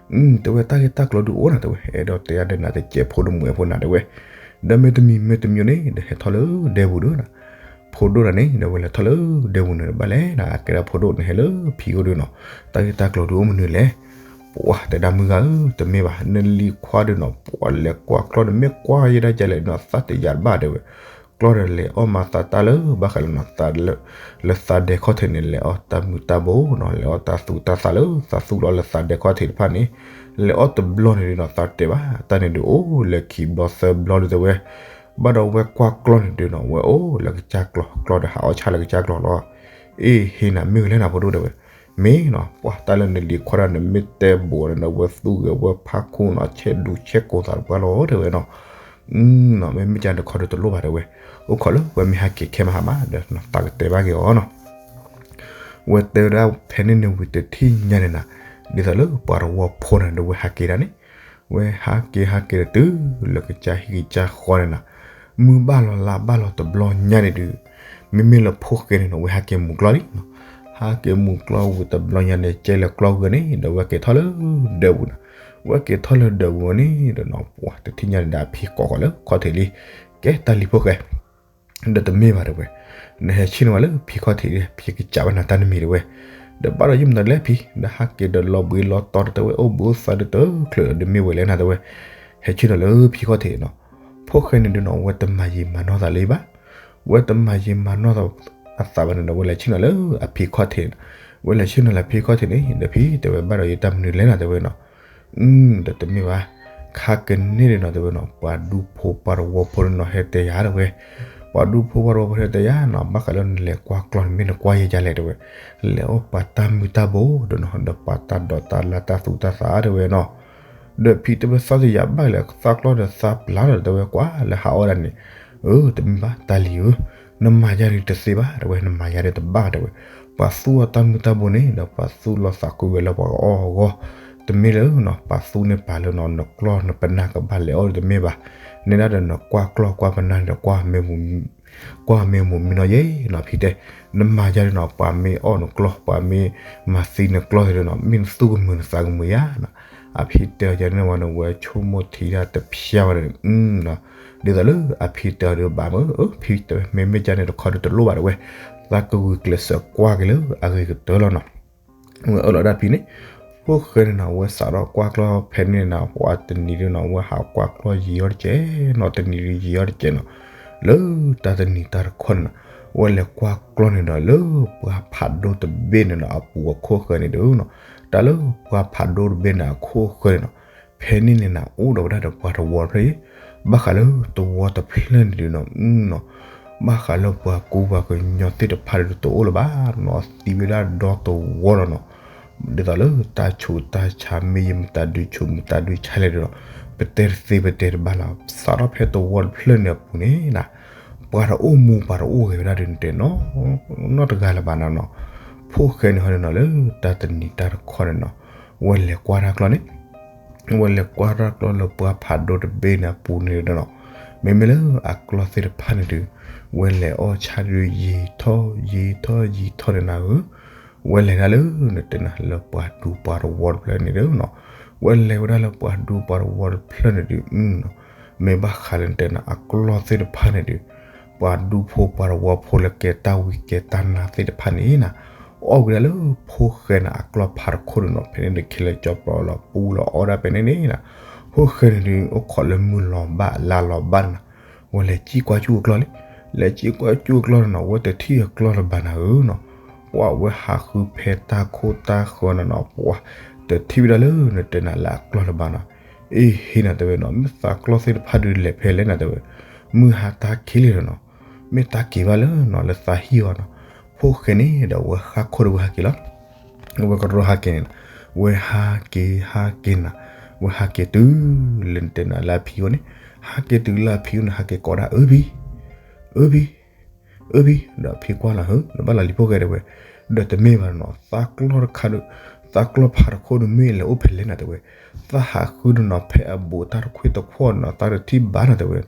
တဲဝဲတၢ်ဂ့ၢ်တၢ်ကျိၤဒုးအိၣ်နၤတဲဝဲ, အဲၣ်ဒိးတဲယါဒီးနၤတစဲးဖိတမုာ်ဖိနၤတဲဝဲ, ဒီးမ့ၢ်တမံၤမ့ၢ်တမံၤန့ၣ် ဒီးဟဲထီၣ်လၢဒဲပူၤဒီးနီၤ, ဖိဒိၣ်တၢ်န့ၣ် ဒီးဝဲလဲၤထီၣ်လၢဒဲပူၤန့ၣ် ဘၣ်လဲၣ်နၤ ကဲဒၣ်ဖိဒိၣ်န့ၣ်ဟဲလၢဖံအိၣ်ဒုးနီၤ, တၢ်ဂ့ၢ်တၢ်ကျိၤဒုးအိၣ်မနုၤလဲၣ်, ပှၤတဲဒၣ်မုၢ်ဂၤဧၢ တမ့ၢ်ဘၣ် နလံၤခွါဒုးနီၤ ပှၤလဲၤကွၢ်ကျီၢ်ဒီးမ့ၢ်ကွၢ်ယဲဒၣ်ကလဲၣ်နီၤ သးတယာ်တဘၣ်တဲဝဲ, ကျီၢ်ဒီးလဲၤအီၣ်မၤသးတၢ်လၢဘၣ်ဃးလၢနီၤ သးလၢ လၢသးဒဲခီၣ်ထံးန့ၣ် လဲၤအီၣ်တၢ်မုာ်တၢ်ဘိနီၤ လဲၤအီၣ်တၢ်သူတၢ်သးလၢသးသူၣ်လီၤလၢသးဒဲခီၣ်ထံးတဖၣ်န့ၣ်, လဲၤအီၣ်တဘျီန့ၣ်ဒုးနီၤ သးတတဲဘၣ် တၢ်န့ၣ်ဒုးအိၣ်လၢခံဘျီသၢဘျီဒုးတဲဝဲ, ဘၣ်ဒီးဝဲကွၢ်ကျီၢ်န့ၣ်ဒုးနီၤ ဝဲအိၣ်လၢကစၢ်ကျီၢ် ကျီၢ်ဒီးဟးအီၣ်ဆၣ်လၢကစၢ်ကျီၢ်လီၤ, အ့ၣ် ဟ့ၣ်နၤမ့ၢ်ဝဲလဲၣ်နၤဖိဒိၣ်တဲဝဲ, မ့ၢ်နီၤ ပှၤတၢ်လၢနလံၤခွါဒၣ်န့ၣ် မ့ၢ်တဲဘိးန့ၣ်ဒီး ဝဲသူၣ်ဂဲၤဝဲဖးခိၣ်နီၤ ဆဲးဒူဆဲးကိးသးတပှၢ်လီၤတဲဝဲနီၤ, မ့မ့ၢ်ကန့ၣ်တခီဒုးတလိၣ်ဘၣ်တဲဝဲ, အိၣ်ခိးလၢဝဲမ့ၢ်ဟဲက့ၤခဲမဟါမးဒီး သးကတဲဘၣ်က့ၤအီၤနီၤ, ဝဲတဲဝဲဒၣ်ဖဲန့ၣ်န့ၣ်ဝံၤတထံၣ်ညါန့ၣ်နၤ, ဒ်သိးလၢပှၤတဝီဖိန့ၣ်ဒီးဝဲဟးက့ၤဒၣ်န့ၣ်, ဝဲဟးက့ၤဟးက့ၤဒီးတုၤလၢကစၢ်ဟံၣ်ကစၢ်ဃီန့ၣ်နၤ, မုၢ်ဘၣ်လီၤလါဘၣ်လီၤတဘျီညါန့ၣ်ဒုး, မ့မ့ၢ်လၢဖိၣ်ဃဲန့ၣ်နီၤ ဝဲဟးက့ၤမူၤကျီၢ်လံနီၤ, ဟးက့ၤမူၤကျီၢ်ဝံၤတဘျီညါန့ၣ် ကဲလၢကျီၢ်ဂၤန့ၣ်ဒီး ဝဲက့ၤထီၣ်လၢဒၢးပူၤန့ၣ်, ဝဲက့ၤထီၣ်လၢဒၢးပူၤန့ၣ်ဒီးနီၤ ပှၤတထံၣ်ညါန့ၣ်ဒီးအဖံကိးဃီလၢခီၣ်ထံးလံ, ကဲတၢ်လံၤဖိၣ်ဃဲ ဒီးတမ့ၢ်ဘၣ်တဲဝဲ, နဟဲဆ့ၣ်နီၤဝဲလၢဖံခီၣ်ထံး ဖံကစးဘၣ်နၤတၢ်တမံၤတဲဝဲ, ဒီးဘၣ်ဒီးယမတၤလဲၣ်ဖံ ဒီးဟးက့ၤဒီးလီၤဘှံးလီၤတီၤဒီးတဲဝဲ အိၣ်ဘှံးအိၣ်သါဒီးတချုးဒီးမ့ၢ်ဝဲလဲၣ်နၤတဲဝဲ, ဟဲဆ့ၣ်နီၤလၢဖံခီၣ်ထံးနီၤ, ဖိၣ်ဃဲန့ၣ်ဒုးနီၤ ဝဲတမၤယံာ်မၤနီၢ်သးလၢၤဘၣ်, ဝဲတမၤယံာ်မၤနီၢ်သးအသးဘၣ်န့ၣ်ဒီး ဝဲလဲၤဆ့ၣ်နီၤလၢအဖံခီၣ်ထံး, ဝဲလဲၤဆ့ၣ်နီၤလၢဖံခီၣ်ထံးန့ၣ် ဒီးဖံတဲဝဲဘၣ်ဒီးယတၢ်မနုၤလဲၣ်နၤတဲဝဲနီၤ ဒီးတမ့ၢ်ဘၣ်, ခါကန့ၣ်ဒုးနီၤတဲဝဲနီၤ ပှၤဒူဖိပှၤတဝီဖိန့ၣ်နီၤ ဟဲတဲယၤတဲဝဲ, ပှၤဒူဖိပှၤတဝီဖိဟဲတဲယၤနီၤ ဘၣ်ဃးလၢနလဲၤကွၢ်ကျီၢ်န့ၣ် မ့ၢ်နကွၢ်ယဲကလဲၣ်တဲဝဲ, လဲၤအီၣ်ပှၤတၢ်မုာ်တၢ်ဘိဒီးနီၤ ဒီးပှၤတၢ်ဒိးတၢ်လၢတၢ်သူတၢ်သးတဲဝဲနီၤ ဒီးဖံတဲဝဲသးတယာ်ဘၣ်လဲၣ် သးကျီၢ်ဒီးသးပျၢ်လီၤတဲဝဲကွၢ်လၢဟးအီၣ်ဒၣ်န့ၣ်, အၢ တမ့ၢ်ဘၣ်တၢ်လံၤဧၢ, နမၤယၤဒုးတသ့ဘၣ်တဲဝဲ နမၤယၤဒုးတဘၣ်တဲဝဲ, ပှၤသူအီၤတၢ်မုာ်တၢ်ဘိန့ၣ် ဒီးပှၤသူလီၤသးကွံဝဲလၢပှၤကအီၣ်အဂီၢ်, တမ့ၢ်လၢနီၤ ပှၤသူန့ၣ်ပာ်လၢနီၤ နကျီၢ်နပနၢ်ကဘၣ်လဲၤအီၣ်တမ့ၢ်ဘၣ်, နဲဒၣ်ဒီးနကွၢ်ကျီၢ်ကွၢ်ပနၢ်န့ၣ်ဒီး ကွၢ်မ့ၢ်မူၤမံၤနီၤယဲနီၤ ဖံတဲ, နမၤယၤဒုးနီၤ ပှၤမ့ၢ်အီၣ်နကျီၢ် ပှၤမ့ၢ်မၤသံနကျီၢ်သ့ၣ်ဒုးနီၤ မ့ၢ်နသူၣ်ကမုာ်နသးကမုာ်ယၤနီၤ, အဖံတဲအီၤယၤန့ၣ်ဝဲန့ၣ် ဝဲဆိကမိၣ်ထံဒၣ်တဖျါဝဲန့ၣ် ဒ်သိးလၢအဖံတဲအီၤဒုးဘၣ်မ့ၢ် အၢ ဖံတဲဝဲ မ့မ့ၢ်ကန့ၣ်တခီဒုးတလိၣ်ဘၣ်တဲဝဲ, သးကဂုာ်ကျဲးစၢးကွၢ်က့ၤလၢအဂ့ၤကတၢၢ်လီၤနီၤ, ဝဲအၢၣ်လီၤဒၣ်ဖံန့ၣ်, ဖိၣ်ဃဲန့ၣ်နီၤ ဝဲစးထီၣ်ကွၢ်ကျီၢ်ဖဲန့ၣ်နၤ ပှၤတနံၤဒုးနီၤ ဝဲဟးကွၢ်ကျီၢ်ယံာ်အီၣ်တကဲးနီၤ တနံၤဒုးယံာ်အီၣ်တကဲးနီၤ, လၢတၢ်တနံၤတၢ်တခီန့ၣ်နီၤ, ဝဲလဲၤကွၢ်ကျီၢ်န့ၣ်ဒီး လၢပှၤဖးဒိၣ်တဘ့ၣ်န့ၣ်နီၤ အပူၤအခိၣ်ဃဲန့ၣ်ဒုးနီၤ, တၢ်လၢပှၤဖးဒိၣ်တဘ့ၣ်န့ၣ် အခိၣ်ဃဲန့ၣ်နီၤ, ဖဲန့ၣ်န့ၣ်နၤ အိၣ်ဒီးဝဲဒၣ်ဒီးပှၤတဝီတဖျၢၣ်အံၤ, ဘၣ်ဃးလၢတဝီတဖျၢၣ်န့ၣ်ဒုးနီၤ နီၤ, ဘၣ်ဃးလၢပှၤကူပှၤကညီသ့ၣ်တဖၣ်ဒုးတအိၣ်လၢၤဘၣ်နီၤ, သံဝဲဒၣ်ဒီတဝီလီၤနီၤ, ဒ်သိးလၢတၢ်ဆူးတၢ်ဆါမ့ၢ်ဂ့ၤ မတၤဒုးဆူး မတၤဒုးဆါလဲၣ်ဒုးနီၤ, ပတဲတသ့ပတဲတဘၣ်လီၤ, စးထီၣ်ဖဲတဝီတဖျၢၣ်န့ၣ်အပူၤန့ၣ်နၤ, ပှၤတအိၣ်မူပှၤတအိၣ်ဂဲၤဝဲဒၣ်ဒုးနတဲနီၤ, နီတဂၤလၢၤဘၣ်နီၤနီၤ, ဖိၣ်ဃဲန့ၣ်ဟီန့ၣ်နီၤ လၢတၢ်တနံၤတၢ်တခီန့ၣ်နီၤ, ဝဲလဲၤကွၢ်တၢ်ကျီၢ်န့ၣ် ဝဲလဲၤကွၢ်တၢ်ကျီၢ်လၢပှၤဖးဒိၣ်တဘ့ၣ်န့ၣ်အပူၤန့ၣ်ဒီးနီၤ, မ့မ့ၢ်လၢအကျီၢ်သ့ၣ်တဖၣ်န့ၣ်ဒုး, ဝဲလဲၤအီၣ်ဆၣ်ဒုးယံာ်ထီၣ်ယံာ်ထီၣ်ယံာ်ထီၣ်န့ၣ်နၤဧၢ, ဝဲလဲၤဒၣ်လၢနတဲနၤလၢပှၤဒူပှၤတဝီတဖျၢၣ်န့ၣ်ဒီးနီၤ, ဝဲလဲၤဝဲဒၣ်လၢပှၤဒူပှၤတဝီတဖျၢၣ်န့ၣ်ဒုး, မ့ၢ်ဘၣ်ဃးလၢနတဲနၤအကျီၢ်သ့ၣ်တဖၣ်န့ၣ်ဒုး, ပှၤဒူဖိပှၤတဝီဖိလၢကဲတၢ်ဝံကဲတၢ်နါသ့ၣ်တဖၣ်န့ၣ်နၤ, အီၣ်ဝံၤဒၣ်လၢဖိၣ်ဃဲန့ၣ် အကျီၢ်ဖးတခိၣ်န့ၣ်နီၤ, ဖဲန့ၣ်န့ၣ် ခဲလၢာ်ကၠီပျီလီၤပူလီၤအီၣ်ဒၣ်ဖဲန့ၣ်န့ၣ်နီၤ, ဖိၣ်ဃဲန့ၣ်ဒုး အိၣ်ခိးလၢမုၢ်လီၤဘၣ်လါလီၤဘၣ်န့ၣ်နီၤ, ဝဲလဲၤစံၣ်ကွၢ်စူၣ်အကျီၢ်လံ, လဲၤစံၣ်ကွၢ်စူၣ်အကျီၢ်န့ၣ်နီၤ, ဝဲတထံၣ်အကျီၢ်လၢၤဘၣ်နၤဧၢနီၤ, ပှၤဝဲဟးဃုဖဲတၢ်ခိၣ်တၢ်ဃၢၤန့ၣ်နီၤ, ပှၤ တထံၣ်ဝဲဒၣ်လၢနတဲနၤလၢအကျီၢ်လၢၤဘၣ်နီၤ, အ့ဟ့နီၤ တဲဝဲနီၤ, မ့ၢ်သးကျီၢ်သ့ၣ်တဖၣ်ဒုးလဲၤဖဲလဲၣ်နီၤ တဲဝဲ, မုၢ်ဟါတၢ်ခံးလံနီၤ, မ့ၢ်တၢ်က့ၤဘၣ်လၢနီၤ လၢသးဟံၣ်အီၤနီၤ, ဖိၣ်ဃဲန့ၣ်ဒီး ဝဲဃၣ်ခိၣ်ဒီးဝဲဟးက့ၤလီၤ ဝဲကရီဟးက့ၤန့ၣ်, ဝဲဟးက့ၤဟးက့ၤနၤ, ဝဲဟးက့ၤတုၤလၢနတဲနၤလၢအဖံအိၣ်န့ၣ်, ဟးက့ၤတုၤလၢအဖံအိၣ်န့ၣ် ဟးက့ၤကိးဒၣ် အၢဘံ, အၢဘံ, အၢဘံ, ဒီးအဖံကွၢ်လီၤ ဟၢ နဘၣ်လီၤလံၤဖိၣ်ဃဲ တဲဝဲ, ဒီးတမ့ၢ်ဘၣ်နီၤ သးကျီၢ်တခါဒီး, သးကျီၢ်ဖးတခိၣ်ဒီးမ့ၢ်လဲၤအိၣ်ဖဲလဲၣ်နၤ တဲဝဲ, သးဟးဃုဒီးနီၤ ဖဲအဘူးတၢ်တခွ့ၣ်တခွီၣ်နီၤ သးတထံၣ်ဘၣ်နီၤ တဲဝဲ,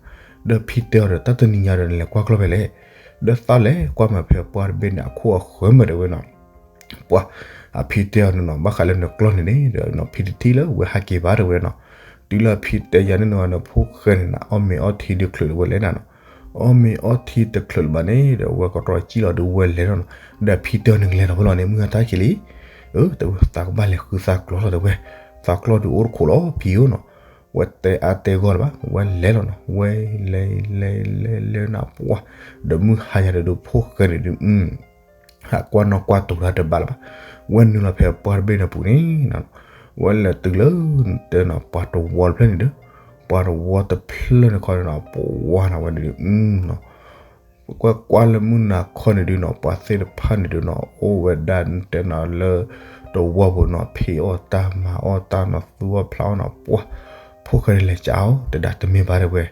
ဒီးဖံတဲအီၤဒီး တၢ်တနံၤညါဒီးနလဲၤကွၢ်ကျီၢ်ဖဲလဲၣ်, ဒီးသးလဲၤကွၢ်မးဖဲပှၢ်တဘ့ၣ်န့ၣ် အခိၣ်အဃၢၤမး တဲဝဲနီၤ ပှၤ အဖံတဲအီၤန့ၣ်နီၤ ဘၣ်ဃးလၢနကျီၢ်န့ၣ်န့ၣ်ဒီးနီၤ ဖံတထံၣ်လၢဝဲဟးက့ၤဘၣ် တဲဝဲနီၤ, တုၤလၢအဖံတဲယၤန့ၣ်နီၤ ဖိၣ်ဃဲန့ၣ်နီၤ အီၣ်မ့ၤအီထံဒုးချုးလၢၤဝဲလဲၣ်နၤနီၤ, အီၣ်မ့ၤအီထံတချုးလၢၤဘၣ်န့ၣ်ဒီး ဝဲကရီစံၣ်လီၤဒုးဝဲလဲၤလီၤနီၤ, ဒီးအဖံတဲအီၤန့ၣ် နကလဲၤထီၣ်ဖဲလဲၣ်န့ၣ် မုၢ်ဟါတၢ်ခံးလံ, အၢ တဲဝဲ သးကဘၣ်လဲၤဃုသးကျီၢ်လီၤ တဲဝဲ, သးကျီၢ်ဒုးအိၣ်တခိၣ်လီၤဖံဧၢနီၤ, ဝဲတဲအါတဲဂီၢ်လၢၤဘၣ် ဝဲလဲၤလီၤနီၤ ဝဲလဲၤလဲၤလဲၤလဲၤနၤပှၤ, ဒီးမုၢ်ဟါယၤဒီး ဒီးဖိၣ်ဃဲန့ၣ်ဒုး ဟးကွၢ်နီၣ်ကွၢ်တိၤတၢ်တဘၣ်လၢၤဘၣ်, ဝဲနုာ်လီၤဖဲပှၢ်တဘ့ၣ်န့ၣ်ပူၤန့ၣ်, ဝဲလဲၤတုၤလၢ တဲနီၤ ပှၤတဝီတဖျၢၣ်န့ၣ်ဒီး, ပှၤတဝီတဖျၢၣ်န့ၣ်ခီန့ၣ်နီၤ ပဝါနၤဝဲန့ၣ်ဒုး ကွၢ်ကွၢ်လၢမုၢ်နၤခီန့ၣ်ဒုးနီၤ ပှၤသ့ၣ်တဖၣ်န့ၣ်ဒုးနီၤ အိၣ်ဝဲဒၣ်တဲနီၤလၢ တဝီပူၤနီၤ ဖံးအီၣ်တၢ်မၤအီၣ်တၢ်နီၤ သူၣ်အီၣ်ဖျးအီၣ်နီၤ ပှၤ ဖိၣ်ဃဲန့ၣ်လဲၤကးအီၤ တဲဒၣ်တမ့ၢ်ဘၣ်တဲဝဲ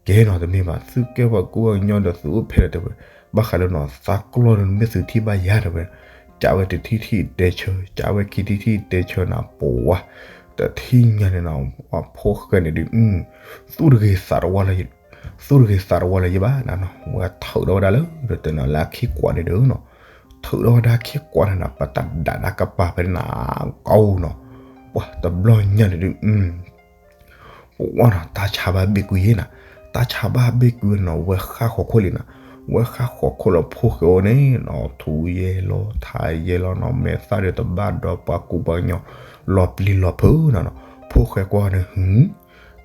ကဲနီၤ တမ့ၢ်ဘၣ် သုကဲပှၤကူပှၤကညီဒီးသုအိၣ်ဖဲလဲၣ်တဲဝဲ, ဘၣ်ဃးလၢနီၤ သးကျီၢ်ဒုးမ့ၢ်သုထံၣ်ဘၣ်ယၤတဲဝဲ, ကးဝဲတထံၣ်ထံၣ်တဲဆၢ ကးဝဲခံထံၣ်ထံၣ်တဲဆၢနၤ ပဝါ တထံၣ်ညါန့ၣ်နီၤ ဖိၣ်ဃဲန့ၣ်ဒုး သူၣ်တဂ့ၤသးတဝါလၢ သူၣ်တဂ့ၤသးတဝါလၢၤယဘၣ်နၤနီၤ ဝဲထုးထီၣ်ဝဲဒၣ်လၢ တဲနီၤလၢအခ့ၣ်ကွးန့ၣ်ဒုးနီၤ, ထုးထီၣ်ဝဲဒၣ်အခ့ၣ်ကွးန့ၣ်နီၤ ပတၢ်ဒၣ်ဒၣ်ကပၤဖဲန့ၣ်နၤ ကီနီၤ, ပှၤတဘျီညါန့ၣ်ဒုး ပဝါနီၤ တၢ်ဆါဘၣ်ဘ့ၣ်ကွံာ်ယဲနၤ, တၢ်ဆါဘၣ်ဘ့ၣ်ကွံာ်ဝဲနီၤ ဝဲဃၣ်ဃီးခိၣ်လံနၤ, ဝဲဃၣ်ဃီးခိၣ်လၢဖိၣ်ဃဲအိၣ်န့ၣ်နီၤ ထူယဲလီၤ ထါယဲလီၤနီၤ မဲာ်သၣ်ဒီးတဘၣ်ဒီးပှၤကူပှၤကညီ လီၤပျံၤလီၤဖုးနၤနီၤ, ဖိၣ်ဃဲကွၢ်န့ၣ် ဟူ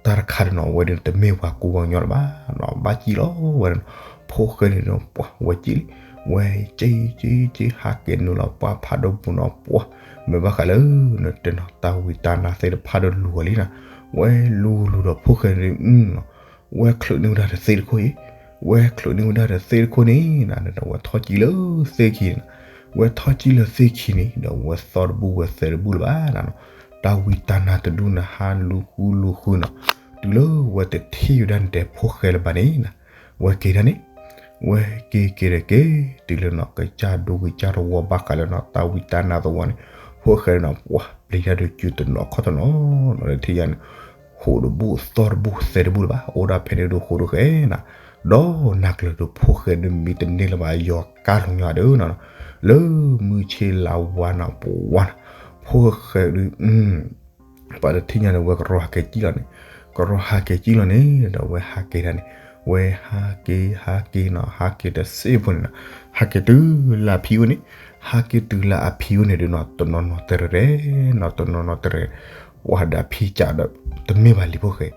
တၢ်တခါဒီးနီၤ အဝဲဒၣ်တမ့ၢ်ပှၤကူပှၤကညီလၢၤဘၣ်နီၤ ဘၣ်စံၣ်လီၤဝဲဒၣ်နီၤ, ဖိၣ်ဃဲန့ၣ်ဒီး ပှၤဝဲစံၣ်လံ, ဝဲစံၣ်စံၣ်စံၣ် ဟးက့ၤနုာ်လီၤပှၢ်ဖးဒိၣ်ပူၤနီၤ ပှၤ မ့ၢ်ဘၣ်ဃးလၢ နတဲနီၤ တၢ်ဝံတၢ်နါသ့ၣ်တဖၣ်ဒီးလူၤဝဲလံနၤ, ဝဲလူၤလူၤဒီးဖိၣ်ဃဲန့ၣ် ဝဲချုးန့ၢ်ဝဲဒၣ်တသ့တခိၣ်အံၤ, ဝဲချုးန့ၢ်ဝဲဒၣ်တသ့တခိၣ်န့ၣ်နၤ ဒီးဝဲထီၣ်ကံလၢသ့ၣ်ခံန့ၣ်, ဝဲထီၣ်ကံလၢသ့ၣ်ခံန့ၣ် ဒီးဝဲသီတဘူၣ်ဝဲသဲတဘူၣ်လၢၤဘၣ်နၤနီၤ, တၢ်ဝံတၢ်နါတဒူၣ်န့ၣ် ဟးလူၤဃုလူၤဃုနီၤ, တုၤလၢဝဲတထံၣ်ဝဲဒၣ်နတဲဖိၣ်ဃဲလၢၤဘၣ်န့ၣ်နၤ, ဝဲက့ၤဒၣ်န့ၣ် ဝဲက့ၤက့ၤဒီးက့ၤ တုၤလၢနီၤ ကစၢ်ဒူကစၢ်တဝီဘၣ်ဃးလၢနီၤ တၢ်ဝံတၢ်နါသဝီန့ၣ်, ဖိၣ်ဃဲနီၤ ပျံၤတၢ်ဒီးစုတနီၤခီၣ်တနီၤနီၤ လၢထံၣ်ယါန့ၣ်, ဃိးတဘူၣ်သီတဘူၣ်သဲတဘူၣ်လၢၤဘၣ် အိၣ်ဒၣ်ဖဲန့ၣ်ဒုးဃိးဒုးဃဲနၤ, ဒီးနၤကျၢၤဒုးဖိၣ်ဃဲဒုးမံတန့ၢ်လၢၤဘၣ် ယီၤကါလီၤညီဒုးနီၤ, လၢမုၢ်ဆ့လါဝါနီၤ ပဝါနီၤ, ဖိၣ်ဃဲဒုး ပှၤတထံၣ်ညါန့ၣ် ဝဲကရီဟးက့ၤကံၣ်လီၤန့ၣ်, ကရီဟးက့ၤကံၣ်လီၤန့ၣ် ဒီးဝဲဟးက့ၤဒၣ်န့ၣ်, ဝဲဟးက့ၤ ဟးက့ၤနီၤ ဟးက့ၤတစ့ၢ်ဖိန့ၣ်နီၤ, ဟးက့ၤတုၤလၢအဖံအိၣ်န့ၣ်, ဟးက့ၤတုၤလၢအဖံအိၣ်န့ၣ်ဒုးနီၤ တနီၤနီၤတရဲၣ်နီၤ တနီၤနီၤတရဲၣ်, ပှၤဒီးအဖံကးဒီး တမ့ၢ်ဘၣ်လံၤဖိၣ်ဃဲ,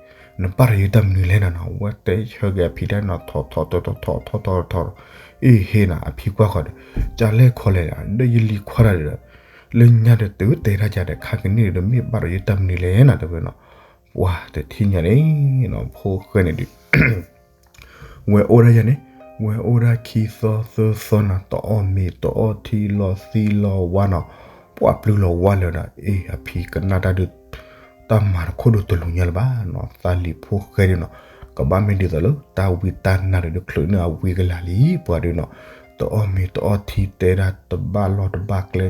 နဘၣ်ဒီးယတၢ်မနုၤလဲၣ်နၤနီၤ, ဝဲတဲဆၢက့ၤအဖံတၢ်နီၤ ထီၣ်ထီၣ်ထီၣ်ထီၣ်ထီၣ်ထီၣ်ထီၣ်ထီၣ်, အ့ဟ့နၤ အဖံကွၢ်ဃီဒီး ကၢ်လဲၣ်ခီလဲၣ် ဒီးယလံၤခွါတၢ်ဒီး လၢညါဒီးတုၤတဲတၢ်ကဒီး ခါကနံၣ်ဒီး မ့ၢ်ဘၣ်ဒီးယတၢ်မနုၤလဲၣ်နၤ တဲဝဲနီၤ, ပှၤတထံၣ်ညါန့ၣ်နီၤ ဖိၣ်ဃဲန့ၣ်ဒုး ဝဲအိၣ်ဒၣ်ယၤန့ၣ်, ဝဲအိၣ်ဒၣ်ခံသီသၢသီနၤ တအီၣ်မ့ၤတအီၣ်ထံလီၤသံလီၤဝါနီၤ, ပှၤပျုၤလီၤဝါလၢၤဒီး အ့ အဖံကနၣ်တၢ်ဒုး တၢ်မၤတခိၣ်ဒုးတလူၤညါလၢၤဘၣ်နီၤ, သးလံၤဖိၣ်ဃဲဒုးနီၤ, ကဘၣ်မ့ၢ်ဒ်သိးလၢ တၢ်ဝံတၢ်နါဒုး တချုးန့ၢ်အဝံကလၤလံ ပှၤဒုးနီၤ, တအီၣ်မ့ၤတအီၣ်ထံ တဲဒၣ်တဘၣ်လီၢ်တဘၣ်ကျဲ,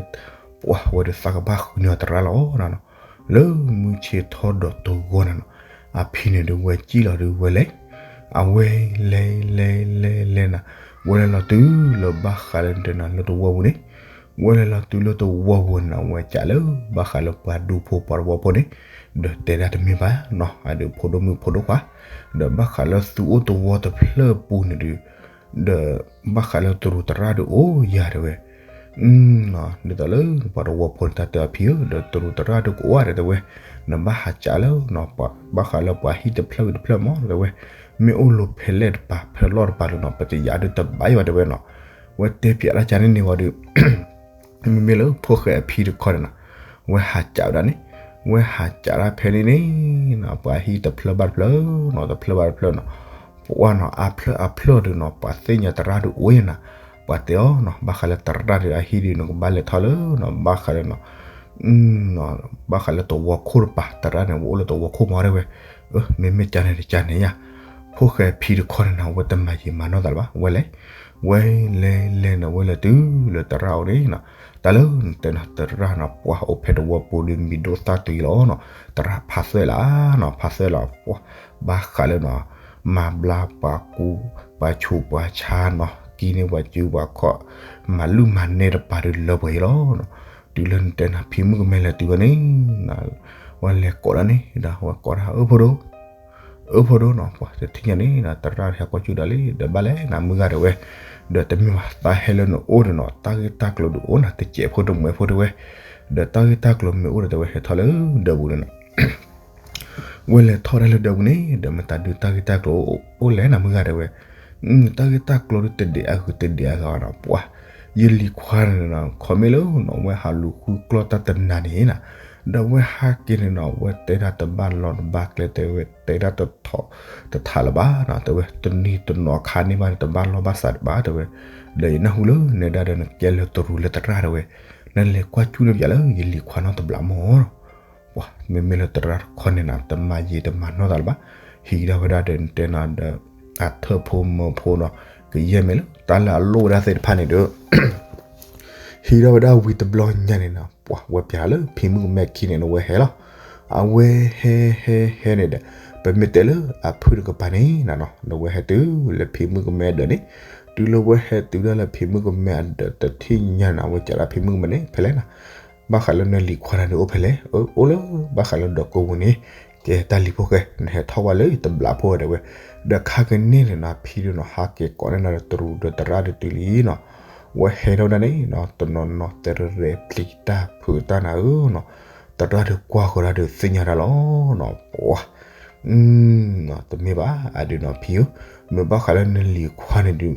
ပှၤဝဲဒုးသးကဘၣ်ဃုန့ၢ်အီၤတရၣ်လီၤနၤနီၤ, လၢမုၢ်ဆ့ၣ်ထီၣ်ဒီးတဂီၤနၤနီၤ, အဖံန့ၣ်ဒုးဝဲကံၣ်လီၤဒုးဝဲလဲၤ, အဝဲလဲၤလဲၤလဲၤလဲၤနၤ, ဝဲလဲၤလီၤတုၤလၢဘၣ်ဃးလၢနတဲနၤလၢတဝီပူၤန့ၣ်, ဝဲလဲၤလီၤတုၤလၢတဝီပူၤန့ၣ် ဝဲကးလၢဘၣ်ဃးလၢပှၤဒူဖိပှၤတဝီဖိန့ၣ်, ဒီးတဲဒၣ်တမ့ၢ်ဘၣ်နီၤ အဒုးဖိဒိၣ်မုၣ်ဖိဒိၣ်ခွါ, ဒီးဘၣ်ဃးလၢသုအိၣ်တဝီတဖျၢၣ်ပူၤန့ၣ်ဒုး, ဒီးဘၣ်ဃးလၢတရူးတရၣ်ဒုးအိၣ်ယၤတဲဝဲ, ဒ်သိးလၢပှၤတဝီဖိန့ၣ် တၢ်တဲအီၤဖံဧၢ ဒီးတရူးသရၣ်ဒုးကအိၣ်ဧါ တဲဝဲ, နဘၣ်ဟးကးလၢ ဘၣ်ဃးလၢပှၤဟံၣ်တဖျၢၣ်ဂ့ၤတဖျၢၣ်မး တဲဝဲ, မ့ၢ်အိၣ်လိၤဖဲလဲၣ်တပၤ ဖဲလီၢ်တပၤလၢနီၤ ပတယၤဒုးတဘၣ်ယၤ တဲဝဲနီၤ, ဝဲတဲပၠးတၢ်ကန့ၣ်န့ၣ်ဝံၤဒီး မ့မ့ၢ်လၢဖိၣ်ဃဲအဖံတခီန့ၣ်နီၤ, ဝဲဟးကးဝဲဒၣ်န့ၣ်, ဝဲဟးကးတၢ်ဖဲန့ၣ်န့ၣ်နီၤ ပှၤဟံၣ်တဖျၢၣ်ဘၣ်တဖျၢၣ်နီၤ တဖျၢၣ်ဘၣ်တဖျၢၣ်နီၤ, ပှၤနီၤ အါဖျၢၣ်အါဖျၢၣ်ဒုးနီၤ ပှၤသ့ၣ်ညါသရၣ်ဒုးအိၣ်နီၤ, ပှၤတဲအီၤနီၤ ဘၣ်ဃးလၢသရၣ်ဒုးအဟံၣ်ဒုး နကဘၣ်လဲၤထီၣ်လၢနီၤ ဘၣ်ဃးလၢနီၤ ဘၣ်ဃးလၢသဝီခိၣ်တပၤ သရၣ်န့ၣ် ဝဲအိၣ်လၢသဝီခိၣ်မး တဲဝဲ, မ့မ့ၢ်ကန့ၣ်တကန့ၣ်ယါ, ဖိၣ်ဃဲဖံတခီန့ၣ်နီၤ ဝဲတမၤယံာ်မၤနီၢ်သးလၢၤဘၣ် ဝဲလဲၤ, ဝဲလဲၤလဲၤနီၤ ဝဲလဲၤတုၤလၢသရၣ်အိၣ်န့ၣ်နီၤ, တၢ်လၢနတဲနီၤ သရၣ်နီၤ ပှၤအိၣ်ဖဲသဝီပူၤဒီး မံၤဒိၣ်သၣ်တုၤလီၤနီၤ, သရၣ်ဖးသွဲၣ်လၢနီၤ ဖးသွဲၣ်လီၤ ပှၤ ဘၣ်ဃးလၢနီၤ မၤဘျါပှၤကူ ပှၤဆူးပှၤဆါနီၤ ကံန့ၢ်ပှၤစုပှၤခီၣ် မၤလုၢ်မၤနဲတပၤဒုးလၢပှဲၤအံၤလီၤနီၤ, တုၤလၢနတဲနီၤ ဖံမုၣ်ကမဲလဲၤတုၤဝဲန့ၣ် ဝဲလဲၤကိးဒၣ်န့ၣ်ဒီး ဝဲကိးဒၣ် အၢဖိဒိၣ်, အၢဖိဒိၣ်နီၤ ပှၤတထံၣ်ညါန့ၣ်ဒီး သရၣ်ဟဲကွၢ်ကၠူၣ်ဒၣ်လံ ဒီးဘၣ်လဲၣ်နၤမုၢ်ဂၤ တဲဝဲ, ဒီးတမ့ၢ်ဘၣ် သးဟဲလၢနအိၣ်ဒီးနီၤ တၢ်ဂ့ၢ်တၢ်ကျိၤဒုးအိၣ်နၤ တစဲးဖိတမှဲးဖိ တဲဝဲ, ဒီးတၢ်ဂ့ၢ်တၢ်ကျိၤမ့ၢ်အိၣ်ဒီး တဲဝဲ ဟဲထီၣ်လၢဒၢးပူၤန့ၣ်နီၤ ဝဲလဲၤထီၣ်ဒၣ်လၢဒၢးပူၤန့ၣ် ဒီးမတၤဒုးတၢ်ဂ့ၢ်တၢ်ကျိၤအိၣ်လဲၣ်နၤမုၢ်ဂၤ တဲဝဲ, တၢ်ဂ့ၢ်တၢ်ကျိၤဒုးတဒံးအဂုၤတဒံးအဂၤဘၣ်နီၤ ပှၤ ယလံၤခွါန့ၣ်နီၤ ခီမ့ၢ်လၢနီၤ ဝဲဟးလူၤဃုကျီၢ်တၢ်တနၤန့ၣ်နီၤ, ဒီးဝဲဟးက့ၤန့ၣ်နီၤ ဝဲတဲဒၣ်တဘၣ်လီၤတဘၣ်ကျဲ တဲဝဲ တဲဒၣ်တထီၣ်တထးလၢၤဘၣ်နီၤ တဲဝဲ တနံၤတနီၤခါန့ၢ်ဘၣ်န့ၣ် တဘၣ်လီၢ်ဘၣ်စးတဘၣ် တဲဝဲ, ဒီးယနၢ်ဟူလၢနဲဒၣ်ဒီးနကဲလၢတရူးလၢသရၣ် တဲဝဲ, နလဲၤကွၢ်ကၠူၣ်န့ၣ်ပၠးလၢယလံၤခွါနီတဘျီမးနီၤ ပှၤမ့မ့ၢ်လၢသရၣ်တခီန့ၣ်နီၤ တမၤယံာ်တမၤနီၢ်သးလၢၤဘၣ်, ဟံးဒၣ်ဝဲဒၣ်ဒီးနတဲနီၤဒီး အထၢၣ်ဖိမၢဖိနီၤ ကယဲၢ်မ့ၢ်လၢ တၢ်လၢအလိၣ်ဝဲဒၣ်သ့ၣ်တဖၣ်န့ၣ်ဒီး ဟံးဒၣ်ဝဲဒၣ်ဝံၤတဘျီညါန့ၣ်နီၤ ပှၤဝဲပၠးလၢဖံမုၣ်ကမဲခံန့ၣ် နဝဲဟဲလီၤ, အဝဲဟဲဟဲဟဲန့ၣ်ဒီး ပမ့ၢ်တဲလၢအဖုၣ်တကပၤန့ၣ်နီၤ နဝဲဟဲတုၤလၢဖံမုၣ်ကမဲအဒၢးန့ၣ်, တုၤလၢဝဲဟဲတုၤဒၣ်လၢဖံမုၣ်ကမဲအဒၢးတထံၣ်ညါန့ၣ် အဝဲကးဒၣ်ဖံမုၣ်ကမဲန့ၣ် ဖဲလဲၣ်နီၤ ဘၣ်ဃးလၢနလံၤခွါန့ၣ်ဒုးအိၣ်ဖဲလဲၣ်, အိၣ်လၢဘၣ်ဃးလၢဒီးကိးပူၤန့ၣ်, ကဲတၢ်လံၤဖိၣ်ဃဲ နဟဲထီၣ်ဝဲလၢတဘျးဖိ တဲဝဲ, ဒီးခါကန့ၣ်န့ၣ်နီၤ ဖံဒုးနီၤ ဟးက့ၤကိးန့ၢ်နၤဒီးတရူးဒီးသရၣ်ဒုးတုၤလံနီၤ, ဝဲဟဲထီၣ်ဝဲဒၣ်န့ၣ်နီၤ တနီၤနီၤ တရံးရံးပျံၤတၢ်ဖုးတၢ်နၤဧၢနီၤ, သရၣ်ဒုးကွၢ်ဃီၤတၢ်ဒုးသ့ၣ်ညါတၢ်လီၤနီၤ ပှၤ တမ့ၢ်ဘၣ် အဒုးနီၤဖံဧၢ, မ့ၢ်ဘၣ်ဃးလၢနလံၤခွါန့ၣ်ဒုး,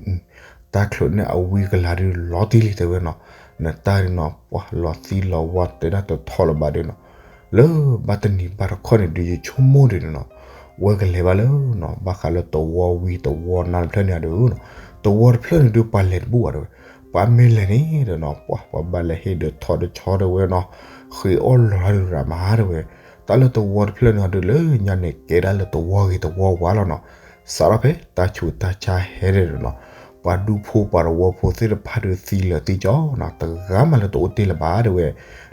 တၢ်ချိးန့ၢ်အဝံကလၤဒုးလီၤတံၢ်လံ တဲဝဲနီၤ, နတၢ်ဒုးနီၤ ပှၤလီၤသံလီၤဝါတဲဒၣ်တထီၣ်လၢၤဘၣ်ဒုးနီၤ, လၢဘၣ်တနံၤဘၣ်တခီန့ၣ်ဒုး ယဆိကမိၣ်ဒုးနီၤ, ဝဲကလဲၤဘၣ်လၢနီၤ ဘၣ်ဃးလၢသဝီဝံၤသဝီနါတဖျၢၣ်န့ၣ်ဒုးနီၤ, သဝီတဖျၢၣ်န့ၣ်ဒုးပှၤလဲၤတဘူၣ်ဘၣ်တဲဝဲ, ပှၤမ့ၢ်လဲၤန့ၣ်ဒီးနီၤ ပှၤ ပှၤဘၣ်လဲၤဟ့ၣ်ဒုးထီၣ်ဒုးဆီတဲဝဲနီၤ, ဃ့အီၣ်လီၤတၢ်ဒုးရၤမးတဲဝဲ, တၢ်လၢသဝီတဖျၢၣ်န့ၣ်ဒုးလၢညါန့ၣ် ကဲဒၣ်လၢသဝီဂ့ၤသဝီဝါလီၤနီၤ, စးထီၣ်ဖဲတၢ်ဆူးတၢ်ဆါဟဲဒၣ်နီၤ, ပှၤဒူဖိပှၤသဝီဖိသ့ၣ်တဖၣ်ဒုးသံလၢာ်သံကၠီနီၤ, တဂၤမးလၢတအိၣ်တ့ၢ်လၢၤဘၣ်တဲဝဲ,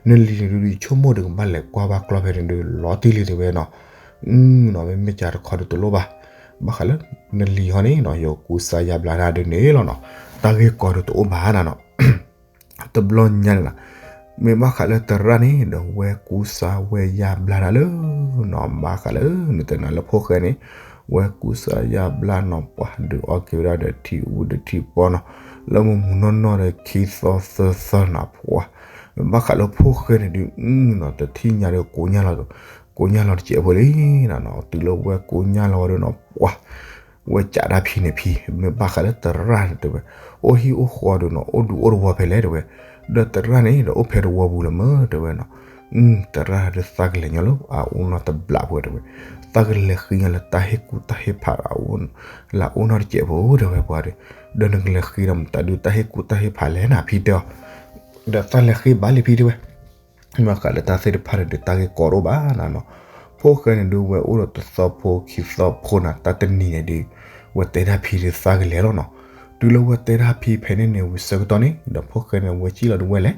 နလံၤန့ၣ်ဒုး ယဆိကမိၣ်ဒုးကဘၣ်လဲၤကွၢ်ဘၣ်ကျီၢ်ဖဲန့ၣ်ဒုး လီၤတံၢ်လံတဲဝဲနီၤ, နီၤ မ့မ့ၢ်ကးတခီဒုးတလိၣ်ဘၣ်, ဘၣ်ဃးလၢ နလံၤဟီန့ၣ်နီၤ ယကူစါယါဘျါနၤဒုးန့ၣ်လီၤနီၤ, တၢ်ဂ့ၢ်ကီဒုးတအိၣ်ဘၣ်နၤနီၤ တဘျီညါန့ၣ်နီၤ, မ့ၢ်ဘၣ်ဃးလၢသရၣ်န့ၣ်ဒီး ဝဲကူစါဝဲယါဘျါနၤလၢနီၤ, ဘၣ်ဃးလၢ နတဲနၤလၢဖိၣ်ဃဲန့ၣ်, ဝဲကူစါယါဘျါနီၤ ပှၤဒုးအီၣ်က့ၤဝဲဒၣ်ဒီးထံဝံၤဒီးထံပီနီၤ, လၢမုၢ်မုၢ်နီၢ်နီၢ်ဒီးခံသီသၢသီနီၤ ပှၤ, မ့ၢ်ဘၣ်ဃးလၢဖိၣ်ဃဲန့ၣ်ဒုးနီၤ တထံၣ်ညါဒီးကိးညါလီၤ, ကိးညါလီၤတစဲးဖိလံနီၤ, တုၤလၢဝဲကိးညါလီၤဝဲဒၣ်နီၤ ပှၤ ဝဲကးဒၣ်ဖံန့ၣ်ဖံ, မ့ၢ်ဘၣ်ဃးလၢသရၣ်န့ၣ်တဲဝဲ, အိၣ်ဟံၣ်အိၣ်ဃီဒုးနီၤ အိၣ်ဒူအိၣ်သဝီဖဲလဲၣ်တဲဝဲ, ဒီးသရၣ်န့ၣ်ဒီးအိၣ်ဖဲသဝီပူၤလၢၤမ့ၢ်တဲဝဲနီၤ, သရၣ်ဒုးသးကလဲၤညီလၢအအိၣ်နီတဘျီဖိတဲဝဲ, သးကလဲၤဃ့ညီလၢတၢ်ဟ့ၣ်ကူၣ်တၢ်ဟ့ၣ်ဖးအအိၣ်, လၢအအိၣ်နီတစဲးဖိတဲဝဲပှၤဒီး, ဒီးနကလဲၤဃ့ဒီးမတၤဒုးတၢ်ဟ့ၣ်ကူၣ်တၢ်ဟ့ၣ်ဖးလဲၣ်နၤဖံတဲအီၤ, ဒီးသးလဲၤဃ့ဘၣ်လံဖံတဲဝဲ မ့ၢ်ဘၣ်ဃးလၢတၢ်သ့ၣ်တဖၣ်န့ၣ်ဒုးတၢ်ဂ့ၢ်ကီတအိၣ်ဘၣ်နၤနီၤ, ဖိၣ်ဃဲန့ၣ်ဒုးဝဲအိၣ်ဒီးတသီဖိခံသီဖိနီၤ တၢ်တနံၤန့ၣ်ဒုး, ဝဲတဲဒၣ်ဖံဒုးသးကလဲၤလီၤနီၤ, တုၤလၢဝဲတဲဒၣ်ဖံဖဲန့ၣ်န့ၣ် ဝံၤဆၢကတီၢ်န့ၣ်ဒီးဖိၣ်ဃဲန့ၣ်ဝဲကံၣ်လီၤဒုးဝဲလဲၤ,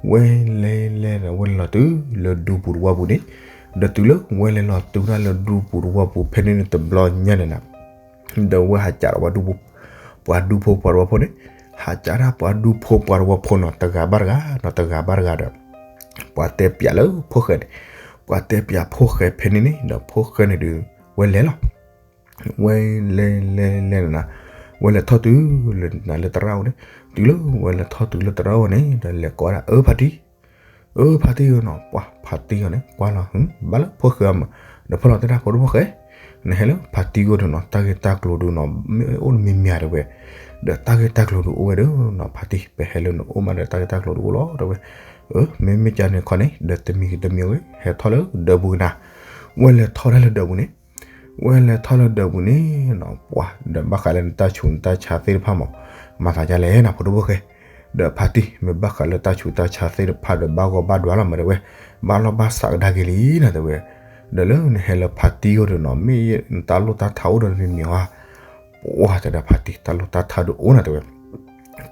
ဝဲလဲၤလဲၤဒီးဝဲလဲၤလီၤတုၤလၢဒူပူၤတဝီပူၤန့ၣ်, ဒီးတုၤလၢဝဲလဲၤလီၤတုၤဝဲဒၣ်လၢဒူပူၤတဝီပူၤဖဲန့ၣ်န့ၣ်တဘျီညါန့ၣ်နီၤ ဒီးဝဲဟးကးဒီးပှၤဒူဖိ, ပှၤဒူဖိပှၤတဝီဖိန့ၣ်, ဟးကးဒၣ်ပှၤဒူဖိပှၤတဝီဖိနီၤ တဂၤဘၣ်တဂၤနီၤ တဂၤဘၣ်တဂၤဒီး, ပှၤတဲပၠးလၢဖိၣ်ဃဲန့ၣ်, ပှၤတဲပၠးဖိၣ်ဃဲဖဲန့ၣ်န့ၣ် ဒီးဖိၣ်ဃဲန့ၣ်ဒုး, ဝဲလဲၤလီၤ, ဝဲလဲၤလဲၤလဲၤနၤ, ဝဲလဲၤထီၣ်တုၤလၢနၤလၢသရၣ်အိၣ်န့ၣ်, တုၤလၢဝဲလဲၤထီၣ်တုၤလၢသရၣ်အိၣ်န့ၣ် ဒီးလဲၤကိးဒၣ် အၢ ဖါတံၢ်, အၢ ဖါတံၢ်ဧၢနီၤ, ပှၤဖါတံၢ်အီၤန့ၣ် ကွၢ်လီၤ ဘၣ်လၢဖိၣ်ဃဲအမုာ်, ဒီးဖီၣ်လီၤတဲဒၣ် ဖိဒိၣ်ဖိၣ်ဃဲ, နဟဲလၢဖါတံၢ်အိၣ်ဒီးနီၤ တၢ်ဂ့ၢ်တၢ်ကျိၤဒုးနီၤ မ့ၢ်အိၣ်တမံၤမံၤဧါတဲဝဲ, ဒီးတၢ်ဂ့ၢ်တၢ်ကျိၤဒုးအိၣ်ဝဲဒီးနီၤ ဖါတံၢ် ပဟဲလၢနအိၣ်မးဒီးတၢ်ဂ့ၢ်တၢ်ကျိၤဒုးအိၣ်လီၤတဲဝဲ, မ့မ့ၢ်ကန့ၣ်ခီန့ၣ် ဒီးတမံၤဂ့ၤတမံၤဝဲ ဟဲထီၣ်လၢဒၢးပူၤကနၤ, ဝဲလဲၤထီၣ်ဒၣ်လၢဒၢးပူၤန့ၣ် ဝဲလဲၤထီၣ်လၢဒၢးပူၤန့ၣ်နီၤ ပှၤဒီးဘၣ်ဃးလၢနတၢ်ဆူးနတၢ်ဆါသ့ၣ်တဖၣ်မး မၤသးဒ်လဲၣ်နီၤ ဖိဒိၣ်ဖိၣ်ဃဲ, ဒီးဖါတံၢ် မ့ၢ်ဘၣ်ဃးလၢတၢ်ဆူးတၢ်ဆါသ့ၣ်တဖၣ်ဒီးဘၣ်ဂီၢ်ဘၣ်ဒွးလီၤမးတဲဝဲ, ဘၣ်လီၢ်ဘၣ်စးကဒါက့ၤလံနီၤတဲဝဲ, ဒီးလၢနဟဲလၢဖါတံၢ်အိၣ်ဒီးနီၤ မ့ၢ်နတၢ်လိၣ်တၢ်ထါအိၣ်ဒီးတမံၤမံၤဧါ, ပှၤတဲဒၣ်ဖါတံၢ် တၢ်လိၣ်တၢ်ထါဒုးအိၣ်နီၤတဲဝဲ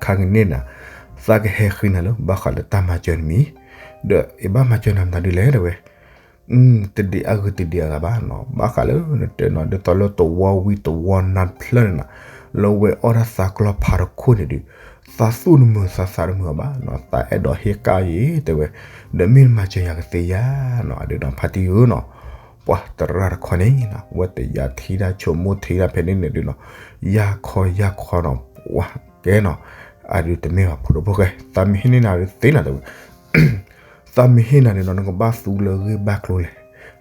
ခါကန့ၣ်နၤ သးကဟဲဃ့နၤလၢဘၣ်ဃးလၢတၢ်မၤစၢၤတမံၤ, ဒီးအဘၣ်မၤစၢၤနၤမတၤဒ်လဲၣ်တဲဝဲ, တဒံးအဂ့ၤတဒံးအဂၤဘၣ်နီၤ ဘၣ်ဃးလၢနတဲနီၤ ဒ်သိးလၢသဝီဝံၤသဝီနါတဖျၢၣ်န့ၣ်နီၤ, လၢဝဲအီၣ်ဒၣ်သးကျီၢ်ဖးတခိၣ်န့ၣ်ဒုး, သးသူၣ်တမုာ်သးသးတမုာ်အီၤဘၣ်နီၤ သးအဲၣ်ဒိးဟ့ၣ်ကၣ်ယဲတဲဝဲ, ဒီးမ့ၢ်နမၤစၢၤယၤကသ့ဧါနီၤ အဒုးနီၤ ဖါတံၢ်ဧၢနီၤ, ပှၤသရၣ်တခီန့ၣ်နီၤ ဝဲတယၤထံၣ်တၢ်ဆိကမိၣ်ထံၣ်တၢ်ဖဲန့ၣ်န့ၣ်ဒုးနီၤ, ယၢ်ခီယၢ်ခီနီၤ ပှၤကဲနီၤ, အဒုးတမ့ၢ်ဘၣ်ဖိဒိၣ်ဖိၣ်ဃဲ သးမ့ၢ်ဟ့ၣ်န့ၢ်နၤဒုးသ့နီၤတဲဝဲ သးမ့ၢ်ဟ့ၣ်နၤန့ၣ်နီၤ နကဘၣ်သူလၢအဂ့ၢ်ဘၣ်ကျိၤလဲၣ်,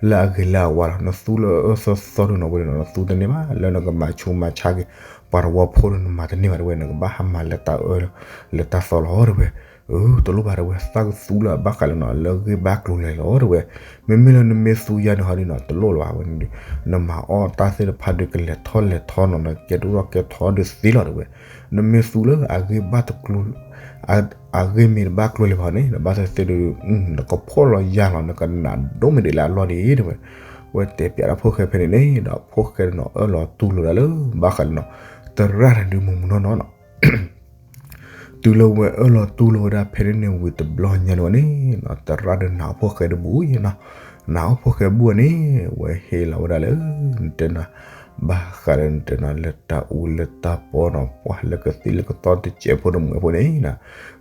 လၢအဂ့ၤလၢအဝါလီၤ. နသူလၢအအၢသီသီဒုးနီၤ ဝဲန့ၣ်နီၤ နသူတန့ၢ်ဘၣ်, လၢနကမၤဆူးမၤဆါက့ၤ ပှၤတဝီဖိဒုးနမၤတန့ၢ်ဘၣ်တဲဝဲ, နကဘၣ်ဟးမၤလၢတၢ်အၢလၢတၢ်သီလီၤတဲဝဲ, အၢ တလိၣ်ဘၣ်တဲဝဲ, သးကသူလၢအဘၣ်ဃးလၢနီၤ လၢအဂ့ၢ်ဘၣ်ကျိၤလဲၣ်လီၤတဲဝဲ, မ့မ့ၢ်လၢနမ့ၢ်သူယၤန့ၣ်ဟီဒုးနီၤ တလိၣ်လၢၤဘၣ်ဝဲန့ၣ်ဒုး, နမၤအီၣ်တၢ်သ့ၣ်တဖၣ်ဒုးကလဲၤထီၣ်လဲၤထီနီၤ နကဲထီၣ်ကဲထီဒုးသ့လီၤတဲဝဲ, နမ့ၢ်သူလၢအဂ့ၢ်ဘၣ်တကျိၤ အဂ့ၢ်မ့ၢ်တဘၣ်ကျိၤလၢၤဘၣ်န့ၣ် နဘၣ်သ့ၣ်သ့ၣ်ဒုး နကဖှီၣ်လီၤယၤလီၤ နကနးဒိၣ်မ့ၢ်ဒ်လဲၣ်အလီၢ်ဒံးတဲဝဲ, ဝဲတဲပျးဒီးဖိၣ်ဃဲဖဲန့ၣ်န့ၣ်ဒီး ဖိၣ်ဃဲန့ၣ်နီၤ အၢၣ်လီၤတူၢ်လိာ်ဒၣ်လၢ ဘၣ်ဃးလၢနီၤ သရၣ်န့ၣ်ဒုးမုၢ်မုၢ်နီၢ်နီၢ်နီၤ တုၤလၢဝဲအၢၣ်လီၤတူၢ်လိာ်ဝဲဒၣ်ဖဲန့ၣ်န့ၣ် ဝံၤတဘျီညါန့ၣ်ဝဲန့ၣ်နီၤ သရၣ်ဒီးနၤအိၣ်ဖိၣ်ဃဲတဘူၣ်နီၤ, နၤအိၣ်ဖိၣ်ဃဲဘူၣ်န့ၣ် ဝဲဟ့ၣ်လီၤဝဲဒၣ်လၢ နတဲနီၤ ဘၣ်ဃးလၢနတဲနီၤ လၢတၢ်အူလၢတၢ်ပီနီၤ ပှၤလၢကသံၣ်လၢကသီတစဲးဖိတမှဲးဖိန့ၣ်နီၤ,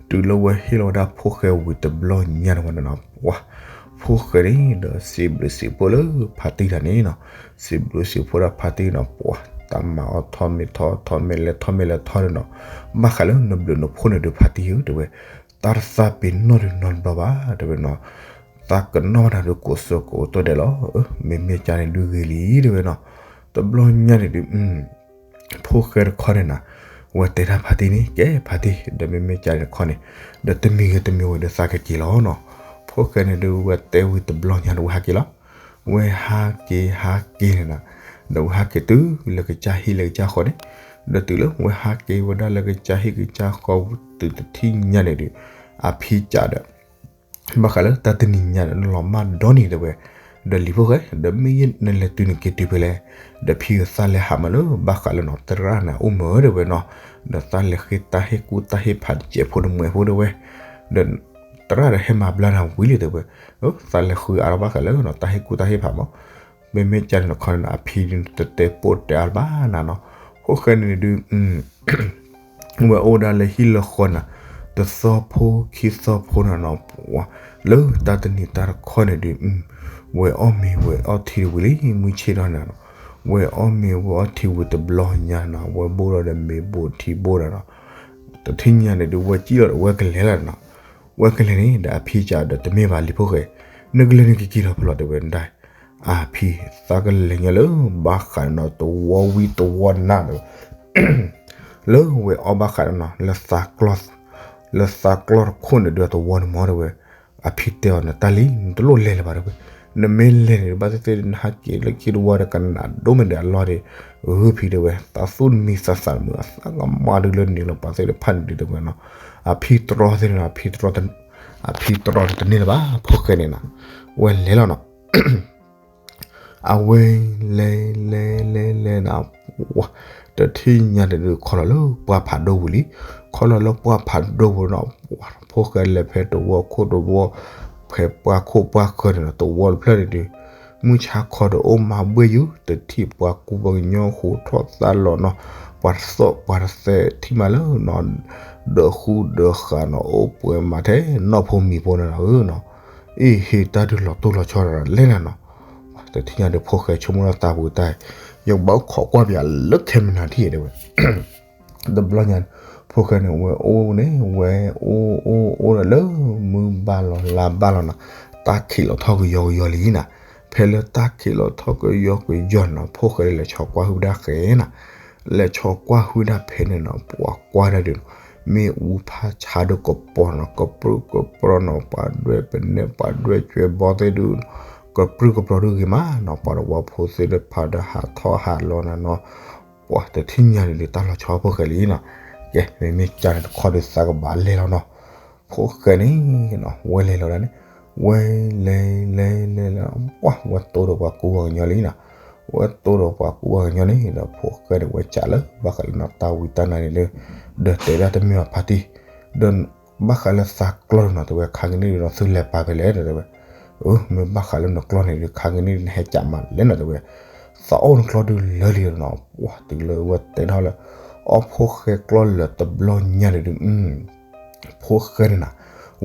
တုၤလၢဝဲဟ့ၣ်လီၤဝဲဒၣ်ဖိၣ်ဃဲဝံၤတဘျီညါန့ၣ်ဝဲန့ၣ်နီၤ ပှၤ ဖိၣ်ဃဲန့ၣ်ဒီးစံးဘျုးစံးဖှိၣ်လၢဖါတံၢ်တၢ်န့ၣ်နီၤ, စံးဘျုးစံးဖှိၣ်ဒၣ်ဖါတံၢ်နီၤ ပှၤ တၢ်မၤအီၣ်ထီၣ်မ့ၢ်ထီၣ်ထီၣ်မ့ၢ်လဲၤထီၣ်မ့ၢ်လဲၤထီၣ်န့ၣ်နီၤ, ဘၣ်ဃးလၢနဘျုးနဖှိၣ်န့ၣ်ဒုးဖါတံၢ်ဧၢ တဲဝဲ, တၢ်တသးပ့ၤနီၣ်ဒုးနီတဘျီဘၣ် တဲဝဲနီၤ, သးကနီၣ်ဝဲဒၣ်ဒုးကိးစိကိးကတီၢ်ဒဲးလီၤ, မ့မ့ၢ်ကန့ၣ်ဒုးဂ့ၤလံ တဲဝဲနီၤ, တဘျီညါန့ၣ်ဒုး ဖိၣ်ဃဲတခီန့ၣ်နီၤ, ဝဲတဲဒၣ်ဖါတံၢ်န့ၣ် ကဲဖါတံၢ် ဒီးမ့မ့ၢ်ကန့ၣ်တခီန့ၣ်, ဒီးတမံၤဂ့ၤတမံၤဝဲဒီးသးကက့ၤလီၤနီၤ, ဖိၣ်ဃဲန့ၣ်ဒုးဝဲတဲဝံၤတဘျီညါဒီးဝဲဟးက့ၤလီၤ, ဝဲဟးက့ၤဟးက့ၤန့ၣ်နီၤ, ဒီးဝဲဟးက့ၤတုၤလၢကစၢ်ဟံၣ်လၢကစၢ်ဃီန့ၣ်, ဒီးတုၤလၢဝဲဟးက့ၤဝဲဒၣ်လၢကစၢ်ဟံၣ်ကစၢ်ဃီတုၤတထံၣ်ညါန့ၣ်ဒုး, အဖံကဒီး ဘၣ်ဃးလၢတၢ်တနံၤညါဒီး နလီၤမၢ်ဒီနံၤတဲဝဲ, ဒီးလံၤဖိၣ်ဃဲ ဒီးမ့ၢ်ယဲနလဲၤတုၤနက့ၤတုၤဖဲလဲၣ်, ဒီးဖံဧၢသးလဲၤဟးမးလၢ ဘၣ်ဃးလၢနီၤ သရၣ်န့ၣ်အိၣ်မးတဲဝဲနီၤ, ဒီးသးလဲၤဃ့တၢ်ဟ့ၣ်ကူၣ်တၢ်ဟ့ၣ်ဖးတစဲးဖိတမှဲးဖိတဲဝဲ, ဒီးသရၣ်ဒီးဟဲမၤဘျါနၤဝံၤလံတဲဝဲ, သးလဲၤဃုအါထီၣ်ဘၣ်ဃးလၢနီၤ တၢ်ဟ့ၣ်ကူၣ်တၢ်ဟ့ၣ်ဖးမး, မ့မ့ၢ်ကန့ၣ်တခီန့ၣ် အဖံဒုးတတဲပိာ်တဲအါဘၣ်နၤနီၤ, ဖိၣ်ဃဲန့ၣ်ဒုး ဝဲအိၣ်ဒၣ်လၢဟံၣ်လၢဃီနၤ, တသီဖိခံသီဖိနၤနီၤ, လၢတၢ်တနံၤတၢ်တခီန့ၣ်ဒုး, ဝဲအီၣ်မ့ၤဝဲအီထံတဝံၤလံ မုၢ်ဆ့ၣ်ထီၣ်နၤနီၤ, ဝဲအီၣ်မ့ၤဝဲအီထံဝံၤတဘျီညါနီၤ ဝဲဘိၣ်ဒီးမ့ၤဘိၣ်ထံဘိၣ်နၤနီၤ, တထံၣ်ညါန့ၣ်ဒုး ဝဲစံၣ်လီၤဒီးဝဲကလဲၤလီၤနၤနီၤ, ဝဲကလဲၤန့ၣ်ဒီးအဖံကဒီးတမ့ၢ်ဘၣ်လံဖိၣ်ဃဲ, နကလဲၤနကက့ၤလီၤဖဲလဲၣ်တဲဝဲဒၣ် အဖံ သးကလဲၤညါလၢ ဘၣ်ဃးနီၤ သဝီဝံၤသဝီနါဒီး လၢဝဲအီၣ်ဘၣ်ဃးနီၤ လၢသးကျီၢ်, လၢသးကျီၢ်တခိၣ်န့ၣ်ဒီးသဝီန့ၣ်မးတဲဝဲ, အဖံတဲအီၤ နတၢ်လံ နတလိၣ်လဲၤလၢၤဘၣ်တဲဝဲ, နမ့ၢ်လဲၤန့ၣ် ဘၣ်သ့ၣ်သ့ၣ်နဟးက့ၤလၢခံတဝီဒီး ကနးဒိၣ်မ့ၢ်ဒီးအလီၢ်ဒီး, အဖံတဲဝဲ သးသူၣ်တမံၤသးသးတမုာ် သးကမၤဒုးလၢန့ၣ်လီၤ ပှၤသ့ၣ်တဖၣ်န့ၣ်ဒုးတဲဝဲနီၤ, အဖံတြီသ့ၣ်န့ၣ်နီၤ အဖံတြီ, အဖံတြီတန့ၢ်လၢၤဘၣ် ဖိၣ်ဃဲန့ၣ်နီၤ, ဝဲလဲၤလီၤနီၤ အဝဲလဲၤလဲၤလဲၤလဲၤနၤ, တထံၣ်ညါန့ၣ်ဒုး ခီလီၤလၢပှၢ်ဖးဒိၣ်ပူၤလံ, ခီလီၤလၢပှၢ်ဖးဒိၣ်ပူၤနီၤ, ဖိၣ်ဃဲလဲၤဖဲတဝီခိၣ်တဝီ, ဖဲပှၢ်ခိၣ်ပှၢ်ဃၢၤန့ၣ်နီၤ တဝီတဖျၢၣ်န့ၣ်ဒုး, မုၢ်ဆါခီဒီးအိၣ်မၤဘှ့ၣ်ယူၤ တထံၣ်ပှၤကူပှၤကညီဟူးထီၣ်သါလီၤနီၤ, ပှၤတသီၣ်ပှၤတသဲထံၣ်မးလၢနီၤ, ဒီးဃူဒီးဃာ်နီၤ အိၣ်ပှဲၤမးထဲနီၢ်ဖိမံၤဖိန့ၣ်နီၤဧၢနီၤ, အ့ၣ်ဟ့ၣ်တၢ်ဒုးလီၤတိၢ်လီၤဆီဒီးလဲၣ်နၤနီၤ, တထံၣ်ညါဒီးဖိၣ်ဃဲဆိကမိၣ်လီၤသးပူၤတၢ်, ယကဘၣ်အိၣ်ခိးကွၢ်ပယီၤလၢခဲမနၤထံၣ်တဲဝဲ တဘျီညါန့ၣ်, ဖိ ဖိၣ်ဃဲန့ၣ် ဝဲအိၣ်န့ၣ် ဝဲအိၣ်အိၣ်အိၣ်ဒီးလၢမုၢ်ဘၣ်လီၤလါဘၣ်လီၤနီၤ, တၢ်ခံးလီၤထီၣ်ကယီကယီလံနီၤ. ဖဲလၢတၢ်ခံးလီၤထီၣ်ကယီကယီနီၤ ဖိၣ်ဃဲလဲၤဆီကွၢ်ဟုၣ်ဝဲဒၣ်ဃဲနီၤ. လဲၤဆီကွၢ်ဟုၣ်ဝဲဒၣ်ဖဲန့ၣ်နီၤ ပှၤကွၢ်ဒၣ်ဒုးနီၤ မ့ၣ်အူဖးဆါဒိၣ်ကပီၤနီၤ ကပြုၢ်ကပြီၢ်နီၤ ပှၤဒွဲၣ်ပနဲၣ် ပှၤဒွဲၣ်ကွဲဘီသ့ၣ်ဒုး ကပြုၢ်ကပြီၢ်ဒုးဂ့ၤမးနီၤ ပှၤတဝီဖိသ့ၣ်တဖၣ်ဒီးဟးထီၣ်ဟးလီၤနၤနီၤ ပှၤတထံၣ်ညါန့ၣ်ဒုး တၢ်လီၤဆီဖိၣ်ဃဲလံနီၤ. ကဲ မ့မ့ၢ်ကၢ်န့ၣ်တခီဒုးသးကဘၣ်လဲၤလီၤနီၤ. ဖိၣ်ဃဲန့ၣ်နီၤ ဝဲလဲၤလီၤဒၣ်န့ၣ် ဝဲလဲၤလဲၤလဲၤလဲၤ ပှၤဝဲတိဒီးပှၤကူပှၤကညီလံနီၤ. ဝဲတိဒီးပှၤကူပှၤကညီန့ၣ်ဒီး ဖိၣ်ဃဲန့ၣ် ဝဲစံးလၢ ဘၣ်ဃးလၢနီၤ တၢ်ဝံတၢ်နါန့ၣ်ဒီး ဒီးတဲဒၣ်တမ့ၢ်ဘၣ်ဖါတံၢ် ဒီး ဘၣ်ဃးလၢသးကျီၢ်နီၤ တဲဝဲ ခါကနံၣ်ဒုးနီၤ သုလဲၤပာ်ဖဲလဲၣ်နီၤ တဲဝဲ. အၢ မ့ၢ်ဘၣ်ဃးလၢနကျီၢ်န့ၣ်ဒုး ခါကနံၣ်ဒုး နဟဲကးမးလဲၣ်နီၤ တဲဝဲ. သးအိၣ်နကျီၢ်ဒုးလၢာ်လံနီၤ ပှၤတုၤလၢဝဲတဲထီၣ်လၢ အီၣ်ဖိၣ်ဃဲကျီၢ်လၢာ်တဘျီညါန့ၣ်ဒုး ဖိၣ်ဃဲန့ၣ်နီၤ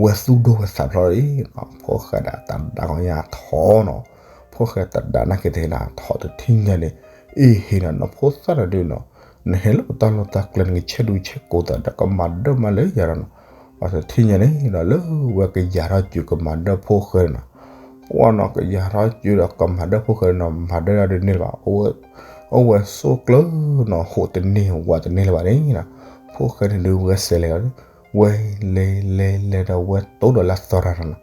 ဝဲသူၣ်ဒိၣ်ဝဲသးဖျိးလံနီၤ ဖိၣ်ဃဲဒၣ်တဒါကီညါထီနီၤ. ဖိၣ်ဃဲတဒါနာ်က့ၤတဟ့ၣ်နီၤ ထီၣ်တထံၣ်ညါန့ၣ် အ့ၣ်ဟ့ၣ်နီၤ နဖိသၣ်တဒုးနီၤ နဟဲလၢပတၢ်လီၢ်တၢ်ကျဲ နကဆဲးဒူဆဲးကိးသးဒီး ကမၤဒၢၣ်မးလၢယၤဒီးနီၤ. အီၤတထံၣ်ညါန့ၣ်ဒီး လၢဝဲကယၤထီၣ်စုကမၤဒၢၣ်ဖိၣ်ဃဲနီၤ ပှၤနီၤ ကယၤထီၣ်စုဒီးကမၤဒၢၣ်ဖိၣ်ဃဲနီၤ မၤဒၢၣ်ဒၣ်ဒုးန့ၢ်လၢၤဘၣ် အိၣ်ဝဲဆိၣ်ကျၢၤနီၤ ဟိးတန့ၢ်ဝးတန့ၢ်လၢၤဘၣ်န့ၣ်နီၤ. ဖိၣ်ဃဲန့ၣ်ဒုးဝဲစဲးလဲၤလီၤ ဝဲလဲၤလဲၤလဲၤဒီး ဝဲတိဒီးလၢသီတၢ်နီၤနီၤ.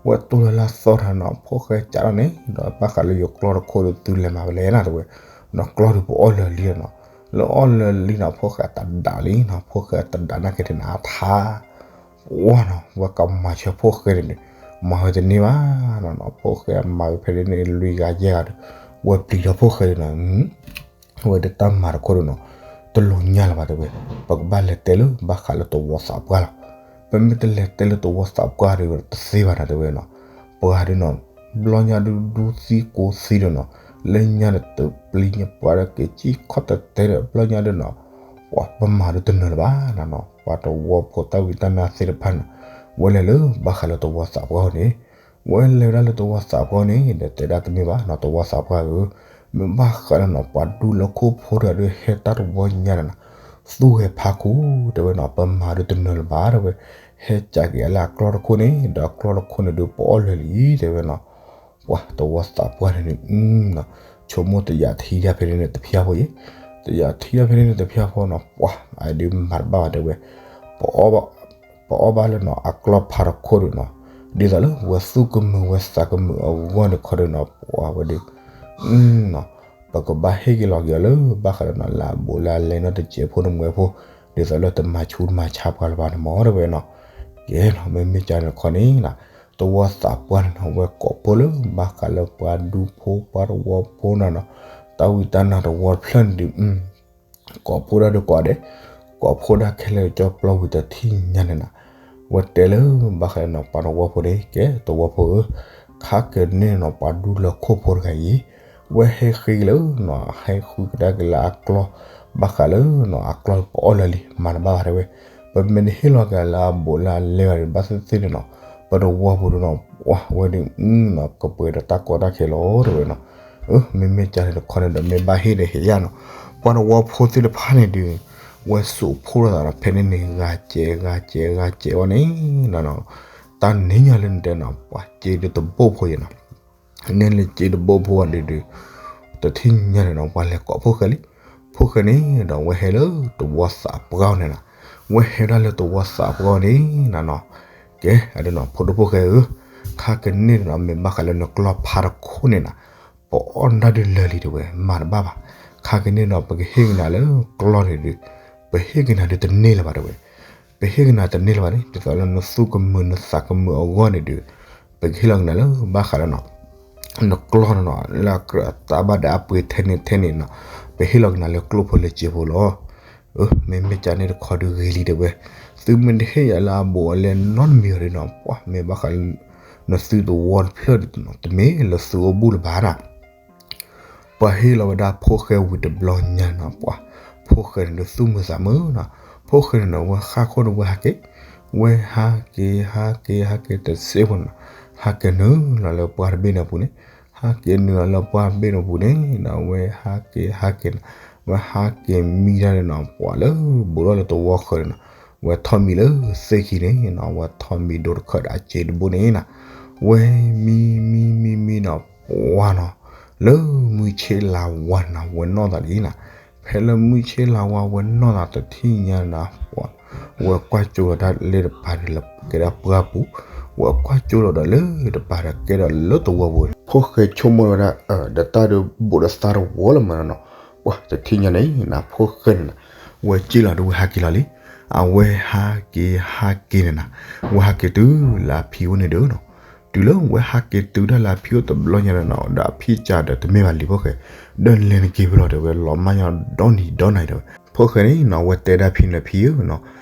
ဝဲတိဒီးလၢသီတၢ်နီၤ ဖိၣ်ဃဲကးထီၣ်န့ၣ်ဒီး ဘၣ်ဃးလၢယကျီၢ်တခိၣ်ဒုးသုလဲၤမၤဖဲလဲၣ်နီၤ တဲဝဲ. နကျီၢ်ဒုးပအီၣ်လၢာ်လံနီၤ. လၢအီၣ်လၢာ်လံနီၤ ဖိၣ်ဃဲတဒါလံနီၤ ဖိၣ်ဃဲတဒါနာ်က့ၤတနၤထါ ပှၤနီၤ ဝဲကမၤဆၢဖိၣ်ဃဲန့ၣ်န့ၣ် မၤဝဲတန့ၢ်ဘၣ်နီၤနီၤ. ဖိၣ်ဃဲမၤဝဲဖဲန့ၣ်န့ၣ် လွံၢ်ဂၤယဲၢ်ဂၤဒီး ဝဲပျံၤထီၣ်ဖိၣ်ဃဲဒုးနီၤ ဝဲဒုးတၢ်မၤတခိၣ်ဒုးနီၤ တလိာ်ညါလၢၤဘၣ်တဲဝဲ. ပကဘၣ်လဲၤတဲလၢဘၣ်ဃးလၢသဝီသးပှၢ်လီၤ. ပမ့ၢ်တလဲၤတဲလၢသဝီသးပှၢ်ဒုး တသ့ဘၣ်နီၤတဲဝဲနီၤ. ပှၤဒုးနီၤ ဘျီညါဒုးဒူသံကိးသံဒုးနီၤ လၢညါန့ၣ်တပျံၤညါပှၤဒီးက့ၤကံၣ်ခီၣ်တတဲဒီး ဘျီညါဒုးနီၤ ပှၤပမၤဒုးတနၢၤလၢၤဘၣ်နီၤနီၤ. ပှၤသဝီဖိတၢ်ဝံတၢ်နါသ့ၣ်တဖၣ်န့ၣ် ဝဲလဲၤလၢဘၣ်ဃးလၢသဝီသးပှၢ်န့ၣ် ဝဲလဲၤဝဲဒၣ်လၢသဝီသးပှၢ်န့ၣ် ဒီးတဲဒၣ်တမ့ၢ်ဘၣ်နီၤ သဝီသးပှၢ်ဧၢ, မ့ၢ်ဘၣ်ဃးလၢနီၤ ပှၤဒူလၢခိၣ်ဖိတဂၤဒီးဟဲတၢ်တဝီညါန့ၣ်နီၤ, သူၣ်ဂဲၤဖးခိၣ် တဲဝဲနီၤ ပမၤဒုးတနၢၤလၢၤဘၣ်တဲဝဲ, ဟဲကးက့ၤလၢအကျီၢ်တခိၣ်န့ၣ် ဒီးအကျီၢ်တခိၣ်န့ၣ်ဒုးပအီၣ်လၢာ်လံတဲဝဲနီၤ, ပှၤသဝီသးပှၢ်န့ၣ်န့ၣ် ဆိကမိၣ်တယာ်ထံတၢ်ဖဲန့ၣ်န့ၣ်တဖၠၣ်ဖိအံၤ, တယာ်ထံတၢ်ဖဲန့ၣ်န့ၣ်တဖၠၣ်ဖိနီၤ ပှၤအဒုးမၤတဘၣ်ဘၣ်တဲဝဲ, ပအီၣ်ဘၣ်လၢနီၤ အကျီၢ်ဖးတခိၣ်ဒုးနီၤ, ဒ်သိးလၢဝဲသူၣ်ကမုာ်ဝဲသးကမုာ်အဂီၢ်န့ၣ်ခီဒုးနီၤ ပှၤဝဲဒုး နီၤ, ပကဘၣ်ဟ့ၣ်က့ၤလီၤက့ၤအီၤလၢ ဘၣ်ဃးဒီးနီၤ လၢအဘူးလၢအလဲနီတစဲးဖိန့ၣ်မွဲဖိ, ဒ်သိးလၢတမၤဆူၣ်တမၤဆါပှၤလၢၤဘၣ်န့ၣ်မ့ၢ်တဲဝဲနီၤ, ကဲနီၤ မ့မ့ၢ်ကန့ၣ်တခီန့ၣ်နီၤ, သဝီသးပှၢ်န့ၣ်နီၤ ဝဲကိးဖှိၣ်လၢ ဘၣ်ဃးလၢပှၤဒူဖိပှၤသဝီဖိနီၤနီၤ, တၢ်ဝံတၢ်နါတဝီတဖျၢၣ်န့ၣ်ဒုး ကိးဖှိၣ်ဒၣ်ဒုးကိးဂၤဒဲး, ကိးဖှိၣ်ဒၣ်ခဲလၢာ်ကၠီပျီဝံၤတထံၣ်ညါန့ၣ်နီၤ, ဝဲတဲလၢ ဘၣ်ဃးဒီးနီၤ ပှၤသဝီဖိန့ၣ် ကဲသဝီဖိဧၢ, ခါကန့ၣ်နီၤ ပှၤဒူလၢခိၣ်ဖိတဂၤအံၤ, ဝဲဟဲဃ့က့ၤလၢနီၤ ဟဲဃုကဒါက့ၤလၢအကျီၢ်, ဘၣ်ဃးလၢနီၤ အကျီၢ်ပအီၣ်လၢာ်လံ မၤတဘၣ်ဘၣ်တဲဝဲ, ပမ့ၢ်တဟ့ၣ်လီၤက့ၤလၢအဘူးလၢအလဲဘၣ်ဒီး ဘၣ်သ့ၣ်သ့ၣ်န့ၣ်နီၤ, ပသဝီဖိဒုးနီၤ ပှၤဝဲဒုးနီၤ ကပှဲၤဒီးတၢ်ကီတၢ်ခဲလီၤတဲဝဲနီၤ, မ့မ့ၢ်ကန့ၣ်တခီန့ၣ်ဒီး မ့ၢ်ဘၣ်ဟ့ၣ်ဒီးဟ့ၣ်ယၤနီၤ, ပှၤသဝီဖိသ့ၣ်တဖၣ်န့ၣ်ဒုး ဝဲစိာ်ဖှိၣ်လိာ်သးဒီး ဖဲန့ၣ်န့ၣ် ဂၤစဲးဂၤစဲးဂၤစဲးဝဲန့ၣ်နီၤ, တၢ်န့ၣ်ညါလၢနတဲနီၤ ပှၤစ့ဒုးတဘိၣ်ဖိယဲနီၤ, န့ၣ်လၢစ့တဘိၣ်ဖိဝဲဒုးဒုး, တထံၣ်ညါန့ၣ်နီၤ ပှၤလဲၤကိးဖိၣ်ဃဲလံ, ဖိၣ်ဃဲန့ၣ်ဒီး ဝဲဟဲလၢသဝီသးပှၢ်န့ၣ်နီၤ, ဝဲဟဲဒၣ်လၢသဝီသးပှၢ်န့ၣ်နီၤနီၤ, ကဲအဒုးနီၤ ဖိဒိၣ်ဖိၣ်ဃဲဧၢ, ခါကန့ၣ်နီၤ မ့ၢ်ဘၣ်ဃးလၢနကျီၢ်ဖးတခိၣ်န့ၣ်နီၤ ပအီၣ်ဒၣ်ဒုးလၢာ်လံတဲဝဲ မၤတဘၣ်ဘၣ်, ခါကန့ၣ်နီၤ ပကဟ့ၣ်ကနၤလၢကျီၢ်န့ၣ်ဒုး, ပဟ့ၣ်ကနၤဒုးတန့ၢ်လၢၤဘၣ်တဲဝဲ, ပဟ့ၣ်ကနၤတန့ၢ်လၢၤဘၣ်န့ၣ် ဒ်သိးလၢနသူၣ်ကမုာ်နသးကမုာ်အဂီၢ်န့ၣ်ဒုး, ပကဟ့ၣ်လီၤကနၤလၢ ဘၣ်ဃးလၢနီၤ နကျီၢ်န့ၣ်နီၤ လၢအကြၢးအသးဘၣ်ဒီးအပှ့ၤထဲန့ၣ်ထဲန့ၣ်နီၤ, ပဟ့ၣ်လီၤကနၤလၢကျိၣ်ဖိလၢစ့ဖိလီၤ. မ့မ့ၢ်ကန့ၣ်တခီဒုးဂ့ၤလံတဲဝဲ, သုမ့ၢ်တဟ့ၣ်ယၤလၢအဘူးအလဲနီတမံၤအီၤဒုးနီၤ ပှၤမ့ၢ်ဘၣ်ဃးလၢ နသုသဝီတဖျၢၣ်ဒုးနီၤ တမ့ၢ်လၢသုအိၣ်ဘူးလၢၤဘၣ်နီၤ ပှၤဟ့ၣ်လီၤဝဲဒၣ်ဖိၣ်ဃဲဝံၤတဘျီညါနီၤ ပှၤ ဖိၣ်ဃဲန့ၣ်ဒုးသူၣ်မုာ်သးမုာ်နီၤ, ဖိၣ်ဃဲန့ၣ်ဒီးဝဲဃၣ်ခိၣ်ဒီးဝဲဟးက့ၤ, ဝဲဟးက့ၤဟးက့ၤဟးက့ၤတစ့ဖိနီၤ, ဟးက့ၤနုာ်လီၤလၢပှၢ်တဘ့ၣ်န့ၣ်အပူၤန့ၣ်, ဟးက့ၤနုာ်လီၤလၢပှၢ်တဘ့ၣ်န့ၣ်အပူၤန့ၣ်နီၤ ဝဲဟးက့ၤဟးက့ၤနီၤ, ဝဲဟးက့ၤမံတၢ်န့ၣ်နီၤ ပှၤလၢဘူးထီၣ်လၢသဝီဃၢၤန့ၣ်နီၤ, ဝဲထီၣ်မံလၢသ့ၣ်ခံန့ၣ်နီၤ, ဝဲထီၣ်မံဒိတခၢၣ်ဒီးအစ့တဘိန့ၣ်နီၤ, ဝဲမံမံမံမံနီၤ, ပှၤနီၤ, လၢမုၢ်ဆ့ၣ်လါဝါနီၤ ဝဲနီၣ်သးဒ်အံၤနီၤ, ဖဲလၢမုၢ်ဆ့ၣ်လါဝါဝဲနီၣ်သးတထံၣ်ညါနီၤ, ဝဲကွၢ်ကၠိလီၤဒၣ်လၢတပၤန့ၣ်လၢကဲဒၣ်ပှၢ်ပူၤ, ဝဲကွၢ်ကၠိလီၤဒီးလၢတပၤဒီးကဲဒီးလၢသဝီပူၤန့ၣ်, ဖိၣ်ဃဲဆိကမိၣ်ဝဲဒၣ် ဒီးတၢ်ဒုးဘူးဒီးသးတဝီလၢမနီၤနီၤ, ပှၤတထံၣ်ညါန့ၣ်နီၤ ဖိၣ်ဃဲန့ၣ်နီၤ, ဝဲစ့ၢ်လီၤဒီးဝဲဟးက့ၤလီၤလံ, အဝဲဟးက့ၤဟးက့ၤန့ၣ်နီၤ, ဝဲဟးက့ၤတုၤလၢအဖံအိၣ်န့ၣ်ဒုးနီၤ, တုၤလၢဝဲဟးက့ၤတုၤဒၣ်လၢအဖံအိၣ်တဘျီညါန့ၣ်နီၤ, ဒီးအဖံစံးဒီးတမ့ၢ်ဘၣ်လံဖိၣ်ဃဲ, ဒီးလဲၤနက့ၤဖဲလီၤတဲဝဲ လီၤမၢ်ညီဒီနံၤဒီနၤအံၤတဲဝဲ, ဖိၣ်ဃဲန့ၣ်နီၤ ဝဲတဲဒၣ်ဖံန့ၣ်ဖံဧၢနီၤ,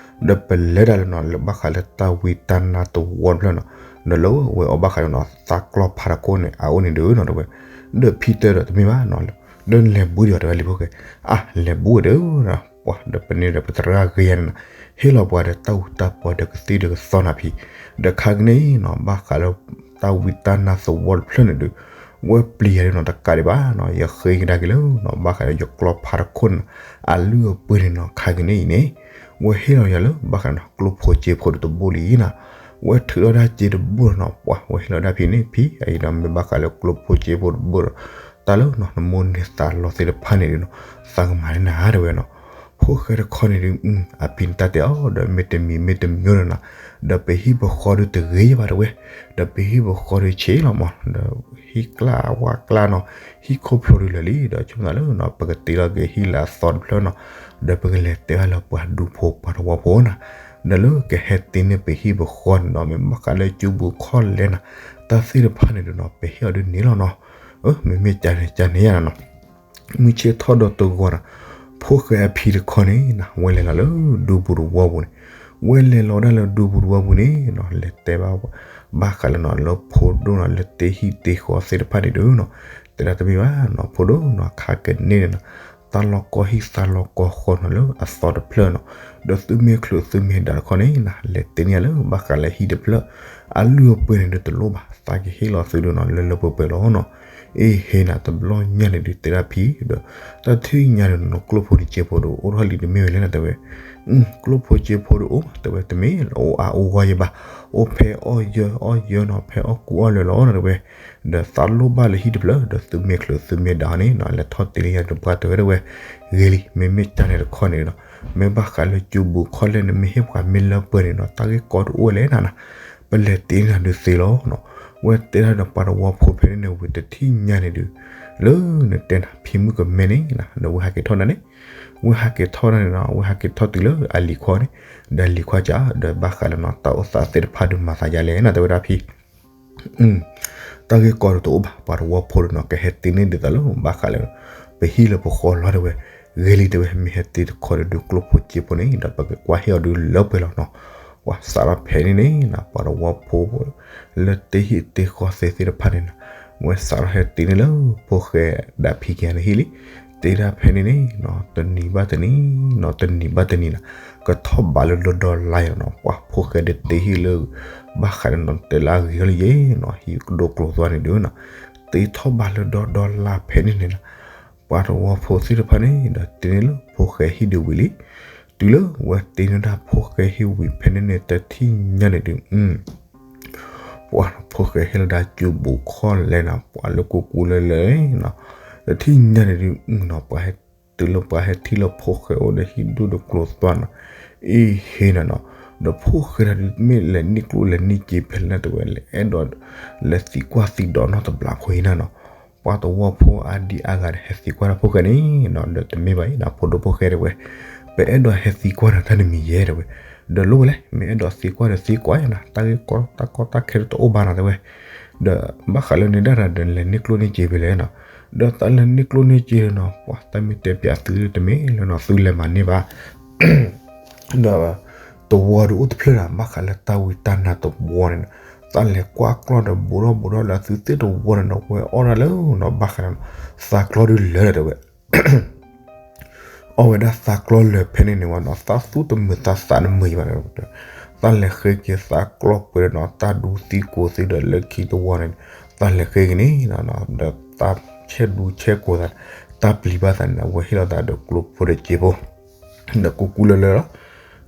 ဒီးပလဲၤဒၣ်လၢနီၤ လၢဘၣ်ဃးလၢတၢ်ဝံတၢ်နါသဝီတဖျၢၣ်နီၤ, ဒီးလၢဝဲအီၤဘၣ်ဃးလၢနီၤ သးကျီဖးတခိၣ်န့ၣ် အအိၣ်န့ၣ်ဒုးနီၤတဲဝဲ, ဒီးဖံတဲဒီးတမ့ၢ်ဘၣ်နီၤ, ဒီးလဲၤဘူးဒံးအီၤတဲဝဲလံဖိၣ်ဃဲ, အါ လဲၤဘူးဝဲဒုးနီၤ, ပှၤဒီးပန့ၢ်ဒီးပသရၣ်ဂ့ၤယါန့ၣ်နီၤ, ဟ့ၣ်လီၤပှၤဒီးတၢ်အူတၢ်ပီဒီးကသံၣ်ဒီးကသီနီၤဖံ, ဒီးခါကန့ၣ်နီၤ ဘၣ်ဃးလၢ တၢ်ဝံတၢ်နါသဝီတဖျၢၣ်န့ၣ်ဒုး, ဝဲပျံၤယၤဒုးနီၤ တကးဒံးဘၣ်နီၤ, ယဃ့ကဒါက့ၤလၢနီၤ ဘၣ်ဃးလၢယကျီဖးတခိၣ်န့ၣ်နီၤ, အလုၢ်အပှ့ၤန့ၣ်နီၤ ခါကန့ၣ်အံၤန့ၣ်, ဝဲဟ့ၣ်လီၤယၤလၢဘၣ်ဃးနီၤ ကျိဖိစ့ဖိဒီးတဘိလံနီၤ, ဝဲထုးထီၣ်ဒၣ်စ့တဘိနီၤ, ပှၤဝဲဟ့ၣ်လီၤဒၣ်ဖံန့ၣ်ဖံ, အအံၤဒီးမ့ၢ်ဘၣ်ဃးလၢကျိဖိစ့ဖိတဘိဒီး, တၢ်လၢနီၤ နမိၢ်န့ၢ်သးလီသ့ၣ်တဖၣ်န့ၣ်ဒုးနီၤ, သးကမၤန့ၢ်နၤတဲဝဲနီၤ, ဖိၣ်ဃဲတခီန့ၣ်ဒုး, အဖံန့ၣ်တၢ်တဲအီၤ ဒီးမ့ၢ်တမံၤမ့ၢ်တမံၤဒုးနီၤ, ဒီးပဟံၣ်ပဃီဒုးတဂ့ၤဘၣ်တဲဝဲ, ဒီးပဟံၣ်ပဃီဒုးဆံးလီၤမး, ဒီးဟံၣ်ကျါဝၣ်ကျါနီၤ, ဟံၣ်ခိၣ်ဖျိဒုးလၢာ်လံ, ဒီးဆိကမိၣ်သးလၢနီၤ ပကတ့လီၤက့ၤဟံၣ်လၢအသီတဖျၢၣ်နီၤ, ဒီးပကလဲၤတဲဘၣ်လၢပှၤဒူဖိပှၤသဝီဖိနီၤ, ဒီးလၢကဟဲတ့န့ၢ်ပဟံၣ်ပဃီန့ၣ်နီၤ မ့ၢ်ဘၣ်ဃးလၢကၠိဘူးခီၣ်လဲၢ်နီၤ, တၢ်သ့ၣ်တဖၣ်န့ၣ်ဒုးနီၤ ပဟ့ၣ်အီၤဒုးန့ၣ်လီၤနီၤ, မ့မ့ၢ်ကန့ၣ်ကန့ၣ်ယါနီၤ မုၢ်ဆ့ၣ်ထီၣ်ဒီးတဂီၤနီၤ, ဖိၣ်ဃဲအဖံတခီန့ၣ်နီၤ ဝဲလဲၤလီၤလၢဒူပူၤတဝီပူၤန့ၣ်, ဝဲလဲၤလီၤဒၣ်လၢဒူပူၤတဝီပူၤန့ၣ်နီၤ လဲၤတဲဘၣ်, ဘၣ်ဃးလၢနီၤ လၢဖိဒိၣ်နီၤ လၢတ့ဟံၣ်တ့ဃီသ့ၣ်တဖၣ်န့ၣ်ဒုးနီၤ, တဲဒၣ်တမ့ၢ်ဘၣ်နီၤ ဖိဒိၣ်နီၤ ခါကန့ၣ်န့ၣ်နီၤ, သးလီၤကီဟံၣ်သးလီၤကီဃီနီၤ လၢအသီတဖျၢၣ်နီၤ, ဒီးသုမ့ၢ်ချုးသုမ့ၢ်ဒၣ်တခီန့ၣ်နီၤ လဲၤတ့န့ၢ်လၢဘၣ်ဃးလၢဟံၣ်တဖျၢၣ်, အလုၢ်အပှ့ၤန့ၣ်ဒုးတလိၣ်ဘၣ် သးကဟ့ၣ်လီၤသုဒုးနီၤ လၢလၢပှဲၤပှဲၤလီၤနီၤ, အ့ဟ့နီၤ တဘျီညါန့ၣ်ဒုးတဲဒၣ်ဖံဒီး, တၢ်ထံၣ်ညါန့ၣ်နီၤ ကျိဖိတစ့ဖိဒုးအိၣ်ထီၣ်လံတမ့ၢ်ဝဲလဲၣ်နီၤတဲဝဲ, ကျိဖိစ့ဖိဒုးအိၣ်တဲဝဲတမ့ၢ်လၢအိၣ်အါအိၣ်ဂီၢ်ယဲဘၣ်, အိၣ်ဖဲအီၣ်ယၢအီၣ်ယၢနီၤ ဖဲအီၣ်ကူအီၣ်လၢာ်လီၤနီၤတဲဝဲ, ဒီးသးလိၣ်ဘၣ်လၢဟံၣ်တဖျၢၣ် ဒီးသုမ့ၢ်ချုးသုမ့ၢ်ဒၣ်န့ၣ်နီၤ လဲၤထီၣ်တ့န့ၢ်ယၤဒုးပှၤတဲဝဲတဲဝဲ, ဂ့ၤလံ မ့မ့ၢ်ကန့ၣ်တခီန့ၣ်နီၤ, မ့ၢ်ဘၣ်ဃးလၢကၠိဘူးခီၣ်လဲၢ်န့ၣ် မ့ၢ်ဟ့ၣ်ပှၤမ့ၢ်လၢပှဲၤန့ၣ်နီၤ တၢ်ဂ့ၢ်ကီတအိၣ်ဝဲလဲၣ်နၤနီၤ, ပလဲၤတ့န့ၢ်နၤဒုးသ့လီၤနီၤ, ဝဲတဲဒၣ်ဒီးပှၤသဝီဖိဖဲန့ၣ်န့ၣ်ဝံၤတထံၣ်ညါန့ၣ်ဒုး, လၢနတဲနၤဖံမုၣ်ကမဲန့ၣ်နီၤ ဒီးဝဲဟးက့ၤထီၣ်နၤန့ၣ်, ဝဲဟးက့ၤထီၣ်နၤန့ၣ်နီၤ ဝဲဟးက့ၤထီၣ်တုၤလၢအလံၤခွါန့ၣ်, ဒီးလံၤခွါကဒီးဘၣ်ဃးလၢနီၤ တၢ်အိၣ်သးသ့ၣ်တဖၣ်ဒုးမၤသးယါလဲၣ်နီၤ တဲဝဲဒၣ်ဖံ တၢ်ဂ့ၢ်ကီဒုးတအိၣ်ဘၣ် ပှၤသဝီဖိဒုးနီၤ ကဟဲတ့န့ၢ်ဒုးသးလၢဘၣ်ဃးလၢ ပဟံၣ်လၢပဃီလီၤတဲဝဲ, ဂ့ၤလံတဲဝဲ မ့ၢ်ဟဲတ့တခီဒုး ကျိဖိစ့ဖိန့ၣ်ဒီး ပကကွၢ်ဟ့ၣ်အီၤဒုးလၢပှဲၤလီၤနီၤ, ပှၤစးထီၣ်ဖဲန့ၣ်န့ၣ်နီၤ ပှၤသဝီဖိ လၢတ့ဟံၣ်တ့ဃီသ့ၣ်သ့ၣ်တဖၣ်န့ၣ်နီၤ, ဝဲစးထီၣ်ဟဲတ့န့ၢ်လၢဖိၣ်ဃဲဒၣ်ဖံက့ၤန့ၣ်ဟံၣ်လံ, တ့ဒၣ်ဖဲန့ၣ်န့ၣ်နီၤ တနံၤဘၣ်တနံၤနီၤ တနံၤဘၣ်တနံၤနီၤ ကထီၣ်ဘးလၢဒီဒီလါယါနီၤ ပှၤဖိၣ်ဃဲဒုးတ့ဟံၣ်လၢ ဘၣ်ဃးဒီးနီၤ တဲလၢအဂ့ၤလၢယဲနီၤ ဟံၣ်ကဒိကျိၤသွါန့ၣ်ဒုးနီၤ, တ့ထီၣ်ဘးလၢဒီဒီလါဖဲန့ၣ်န့ၣ်နီၤ, ပှၤသဝီဖိသ့ၣ်တဖၣ်န့ၣ်ဒီးတ့န့ၢ်လၢဖိၣ်ဃဲဟံၣ်ဒုးဝံၤလံ, တုၤလၢဝဲတ့န့ၢ်ဒၣ်ဖိၣ်ဃဲဟံၣ်ဝံၤဖဲန့ၣ်န့ၣ် တထံၣ်ညါန့ၣ်ဒုး ပှၤဖိၣ်ဃဲဟ့ၣ်လီၤဒၣ်ကၠိဘူးခီၣ်လဲၢ်နီၤ ပှၤလၢကူကူလၢလၢနီၤ, တထံၣ်ညါန့ၣ်ဒုးနီၤ ပှၤဟဲတုၤလၢပှၤဟဲထံၣ်လၢဖိၣ်ဃဲအိၣ်ဒီးဟံၣ်ဒိၣ်ဒီးကျိၤသွါနီၤ, အ့ဟ့နီၤနီၤ, ဒီးဖိၣ်ဃဲတၢ်ဒုးမ့ၢ်လဲၤနံၣ်ကျိၣ်လဲၤနံၣ်စ့ဖဲလဲၣ်တဲဝဲ လဲၤအဲၣ်ဒိး လဲၤသံကွၢ်သံဒိးနီတဘျီဖိအံၤနီၤနီၤ, ပှၤသဝီဖိအါဒံအါဂၤန့ၣ် ဟဲသံကွၢ်တၢ်ဖိၣ်ဃဲန့ၣ်နီၤ ဒီးတမ့ၢ်ဘၣ်အံၤနီၤ ဖိဒိၣ်ဖိၣ်ဃဲတဲဝဲ, ပအဲၣ်ဒိးဟဲသံကွၢ်နၤတၢ်နမံၤယဲတဲဝဲ, ဒီးလိၣ်ဝဲလဲၣ် မ့ၢ်အဲၣ်ဒိးသံကွၢ်ဒီးသံကွၢ်ယါနီၤ တၢ်ဂ့ၢ်ကီတၢ်ကီတၢ်ခဲတအိၣ်ဘၣ်နီၤတဲဝဲ, ဒီးဘၣ်ဃးလၢန့ၣ်ဒၣ်ဒီးလဲၤနံၣ်ကျိၣ်နံၣ်စ့ဖဲလဲၣ်နီၤ, ဒီးသးလဲၤနံၣ်ကျိၣ်နံၣ်စ့နီၤ ပှၤတၢ်မ့ၢ်တဲပၠးသုတမ့ၢ်လၢနီၤ သုလဲၤမၤန့ၢ်ဘၣ် ဒီး သဝီဒုးအိၣ်တဖျၢၣ်နီၤ ဘၣ်ဃးလၢတၢ်ဝံတၢ်နါသဝီန့ၣ်နီၤ, သးလဲၤကွၢ်ကျီၢ်ဒီးဘူးထီၣ်ဘူးထီၣ်လၢသုသ့ၣ်သဝီန့ၣ်နီၤ ဝဲအီၣ်ဒၣ်လၢနီၤ ဘၣ်ဃးလၢနီၤ သးကျီၢ်ဒုးလၢာ်လၢၤတဲဝဲ, အီၣ်ဝဲဒၣ်သးကျီၢ်လၢာ်ဖဲန့ၣ်န့ၣ်ဝဲနီၤ သးသူတမုာ်သးသးတမုာ်ဘၣ်, သးလဲၤဃ့က့ၤသးကျီၢ်ပှဲၤဒီးနီၤ တၢ်ဒူသံကိးသံဒီးလၢခံသဝီန့ၣ် သးလဲၤဃ့က့ၤန့ၣ်နီၤ ဒီးသးဆဲးဒူဆဲးကိးသး တၢ်ပျံၤဘၣ်သးန့ၣ် အဝဲဟ့ၣ်လီၤသးဒီးကျိဖိဒီးစ့ဖိ ဒီးကူကူလၢလၢလီၤ.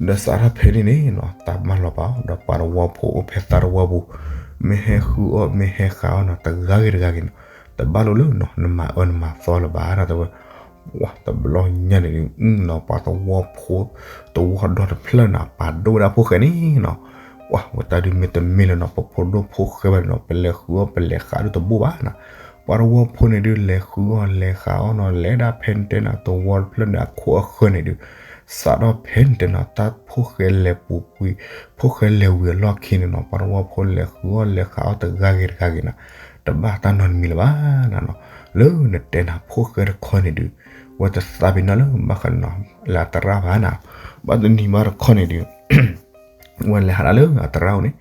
ဒီးစးထီၣ်ဖဲန့ၣ်န့ၣ်နီၤ တၢ်မၤလီၤပာ်အီၤ ဒီးပှၤတဝီဖိအိၣ်ဖဲသးတဝီပူၤ, မ့ၢ်ဟဲဃုအီၣ် မ့ၢ်ဟဲဃုအီၣ်နီၤ တဂၤဂ့ၤတဂၤဂ့ၤနီၤ, တဘၣ်လိာ်လၢနီၤ နမၤအၢနမၤသီလၢၤဘၣ်နီၤ တဲဝဲ. ပှၤတဘျီညါန့ၣ်ဒုးနီၤ ပှၤတဝီဖိ တဝီဒီတဖျၢၣ်နီၤ ပာ်ဒိၣ်ဝဲဒၣ်ဖိၣ်ဃဲန့ၣ်နီၤ. ပှၤဝဲတၢ်ဒုးမ့ၢ်တမ့ၢ်လၢနီၤ ပဖိဒိၣ်ဖိၣ်ဃဲဘၣ်န့ၣ်နီၤ ပလဲၤဃုအီၣ်ပလဲၤဃုအီၣ်ဒုးတဘိၣ်ဘၣ်နီၤ. ပှၤတဝီဖိန့ၣ်ဒုး လဲၤဃုအီၣ်လဲၤဃုအီၣ်နီၤ လဲၤဒၣ်ဖဲန့ၣ်တဲနီၤ တဝီတဖျၢၣ်န့ၣ် အခိၣ်အဃၢၤန့ၣ်ဒုး စးထီၣ်ဖဲန့ၣ်တဲနီၤ တၢ်ဖိၣ်ဃဲလဲၤပူၤကွံာ် ဖိၣ်ဃဲလဲၤဝံၤအလီၢ်ခံန့ၣ်နီၤ ပှၤတဝီဖိလဲၤဃုအီၣ်လဲၤဃုအီၣ်တဂၤဂ့ၤတဂၤဂ့ၤနီၤ တဘၣ်တၢ်နီတမံၤလၢၤဘၣ်နီၤ. လၢနတဲနၤဖိၣ်ဃဲတခီန့ၣ်ဒုး ဝဲတသးပ့ၤနီၣ်လၢဘၣ်ဃးနီၤ လၢအသရၣ်ဘၣ်နီၤ. ဘၣ်တနံၤဘၣ်တခီန့ၣ်ဒုး ဝဲလဲၤဟးဒၣ်လၢအသရၣ်အိၣ်န့ၣ်,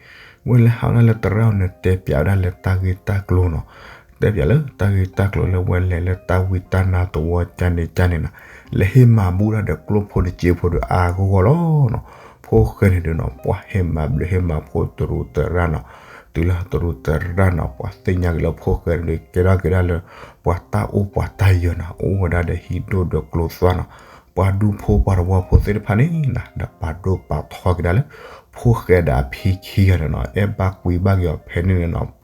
ဝဲလဲၤဟးဒၣ်လၢသရၣ်အိၣ်န့ၣ် တဲပၠးဝဲဒၣ်လၢတၢ်ဂ့ၢ်တၢ်ကျိၤနီၤ, တဲပၠးလၢတၢ်ဂ့ၢ်တၢ်ကျိၤလၢဝဲလဲၤလၢတၢ်ဝံတၢ်နါသဝီကန့ၣ်ကန့ၣ်နီၤ, လဲၤဟ့ၣ်မၤဘူၣ်ဒၣ်ဒီးကျိၣ်ဖိတစဲးဖိဒီးအါဂီၢ်ဂီၢ်လီၤနီၤ. ဖိၣ်ဃဲန့ၣ်ဒုးနီၤ ပှၤဟ့ၣ်မၤဘျုးဟ့ၣ်မၤဖှိၣ်တရူးတရၣ်နီၤ, တုၤလၢတရူးတရၣ်နီၤ ပှၤသ့ၣ်ညါက့ၤလၢဖိၣ်ဃဲန့ၣ်ဒုး ကဲထီၣ်က့ၤဒၣ်လၢ ပှၤတၢ်အိၣ်ပှၤတၢ်ယၢၤနီၤ, အိၣ်ဝဲဒၣ်ဒီးဟံၣ်ဒိၣ်ဒီးကျိၤသွါနီၤ, ပှၤဒူဖိပှၤတဝီဖိသ့ၣ်တဖၣ်န့ၣ်နီၤ ဒီးပာ်ဒိၣ်ပာ်ထီက့ၤဒၣ်လၢ ဖိၣ်ဃဲဒီးအဖံခံဂၤန့ၣ်နီၤ, အဲၣ်ဘၣ်ကွံဘၣ်က့ၤအီၤဖဲန့ၣ်နီၤ,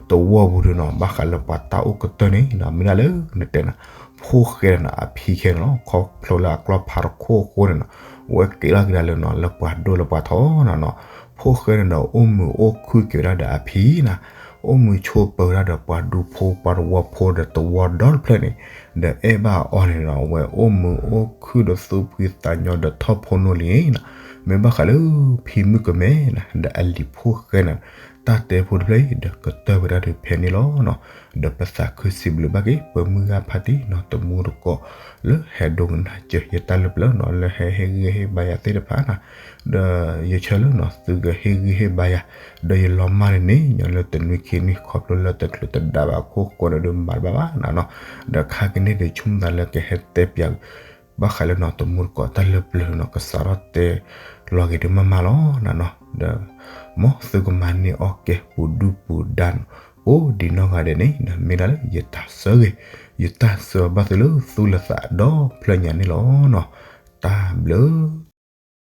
တဝီပူၤဒုးနီၤ ဘၣ်ဃးလၢပှၤတၢ်အိၣ်ကတၢၢ်န့ၣ်နီၤ မ့ၢ်ဒၣ်လၢနတဲနၤ ဖိၣ်ဃဲန့ၣ်နီၤ အဖံခဲန့ၣ်လီၤ. ခီဖျိလၢအကျီၢ်ဖးတခိၣ်အဃိန့ၣ်နီၤ ဝဲကဲထီၣ်က့ၤဒၣ်လၢနီၤ လၢပှၤဒိၣ်လၢပှၤထီနီၤနီၤ, ဖိၣ်ဃဲန့ၣ်ဒီးအိၣ်မုာ်အိၣ်ခုၣ်က့ၤဝဲဒၣ်ဒီးအဖံနီၤ, အိၣ်မုာ်ဆိးပၢၤဝဲဒၣ်ဒီးပှၤဒူဖိပှၤတဝီဖိဒီးတဝီဒီတဖျၢၣ်န့ၣ်, ဒီးအဲၣ်ဘၣ်အီၤန့ၣ်နီၤ အဝဲအိၣ်မုာ်အိၣ်ခုၣ်ဒီးသူၣ်ဖှံသးညီဒီးထီၣ်ဖိနီၢ်လံနီၤ, မ့ၢ်ဘၣ်ဃးလၢဖံမုၣ်ကမဲနီၤ ဒီးအလံၤဖိၣ်ဃဲန့ၣ် တၢ်တဲဖိတဖျၢၣ်အံၤ ဒီးကတၢၢ်ဝဲဒၣ်ဒီးဖဲန့ၣ်လီၤနီၤ. ဒီးပသးခုစံးဘျုးဘၣ်က့ၤ ပမုၢ်ဂၤဖါတံၢ်နီၤ တမူတကိး လၢဟဲဒိကနၣ်စၢၤယတၢ်လၢပျၢၤနီၤ လၢဟဲဟ့ၣ်ဂံၢ်ဟ့ၣ်ဘါယၤသ့ၣ်တဖၣ်နီၤ, ဒီးယဆၢလၢနီၤ သုကဟ့ၣ်ဂံၢ်ဟ့ၣ်ဘါယၤ, ဒီးယလီၤမၢ်န့ၣ်န့ၣ် ညီလၢတနွံခံနွံခီဖျိလၢတချုးတဒါဘၣ်အခိၣ်ဃိန့ၣ်ဒီးမၤတဘၣ်ဘၣ်နီၤနီၤ, ဒီးခါကန့ၣ်ဒီးဆိကမိၣ်သးလၢကဟဲတဲပၠး ဘၣ်ဃးလၢနီၤ တမူတကိးတၢ်လၢပျၢၤနီၤ ကစးထီၣ်တဲလီၤက့ၤဒုးမးမးလီၤနီၤနီၤ, ဒီး မ်သုကမၤန့ၢ်အီၣ်ကဲပူၤဒုၣ်ပူၤဒါ ကိးဒံးနီၢ်ဂၤဒဲးန့ၣ် မ့ၢ်ဒၣ်လၢယတၢ်ဆၢဂ့ၤ, ယတၢ်ဆၢဘၣ်သုလၢသူၣ်လၢသးဒီဖျၢၣ်ညါန့ၣ်လီၤနီၤ. တၢ်ဘျုး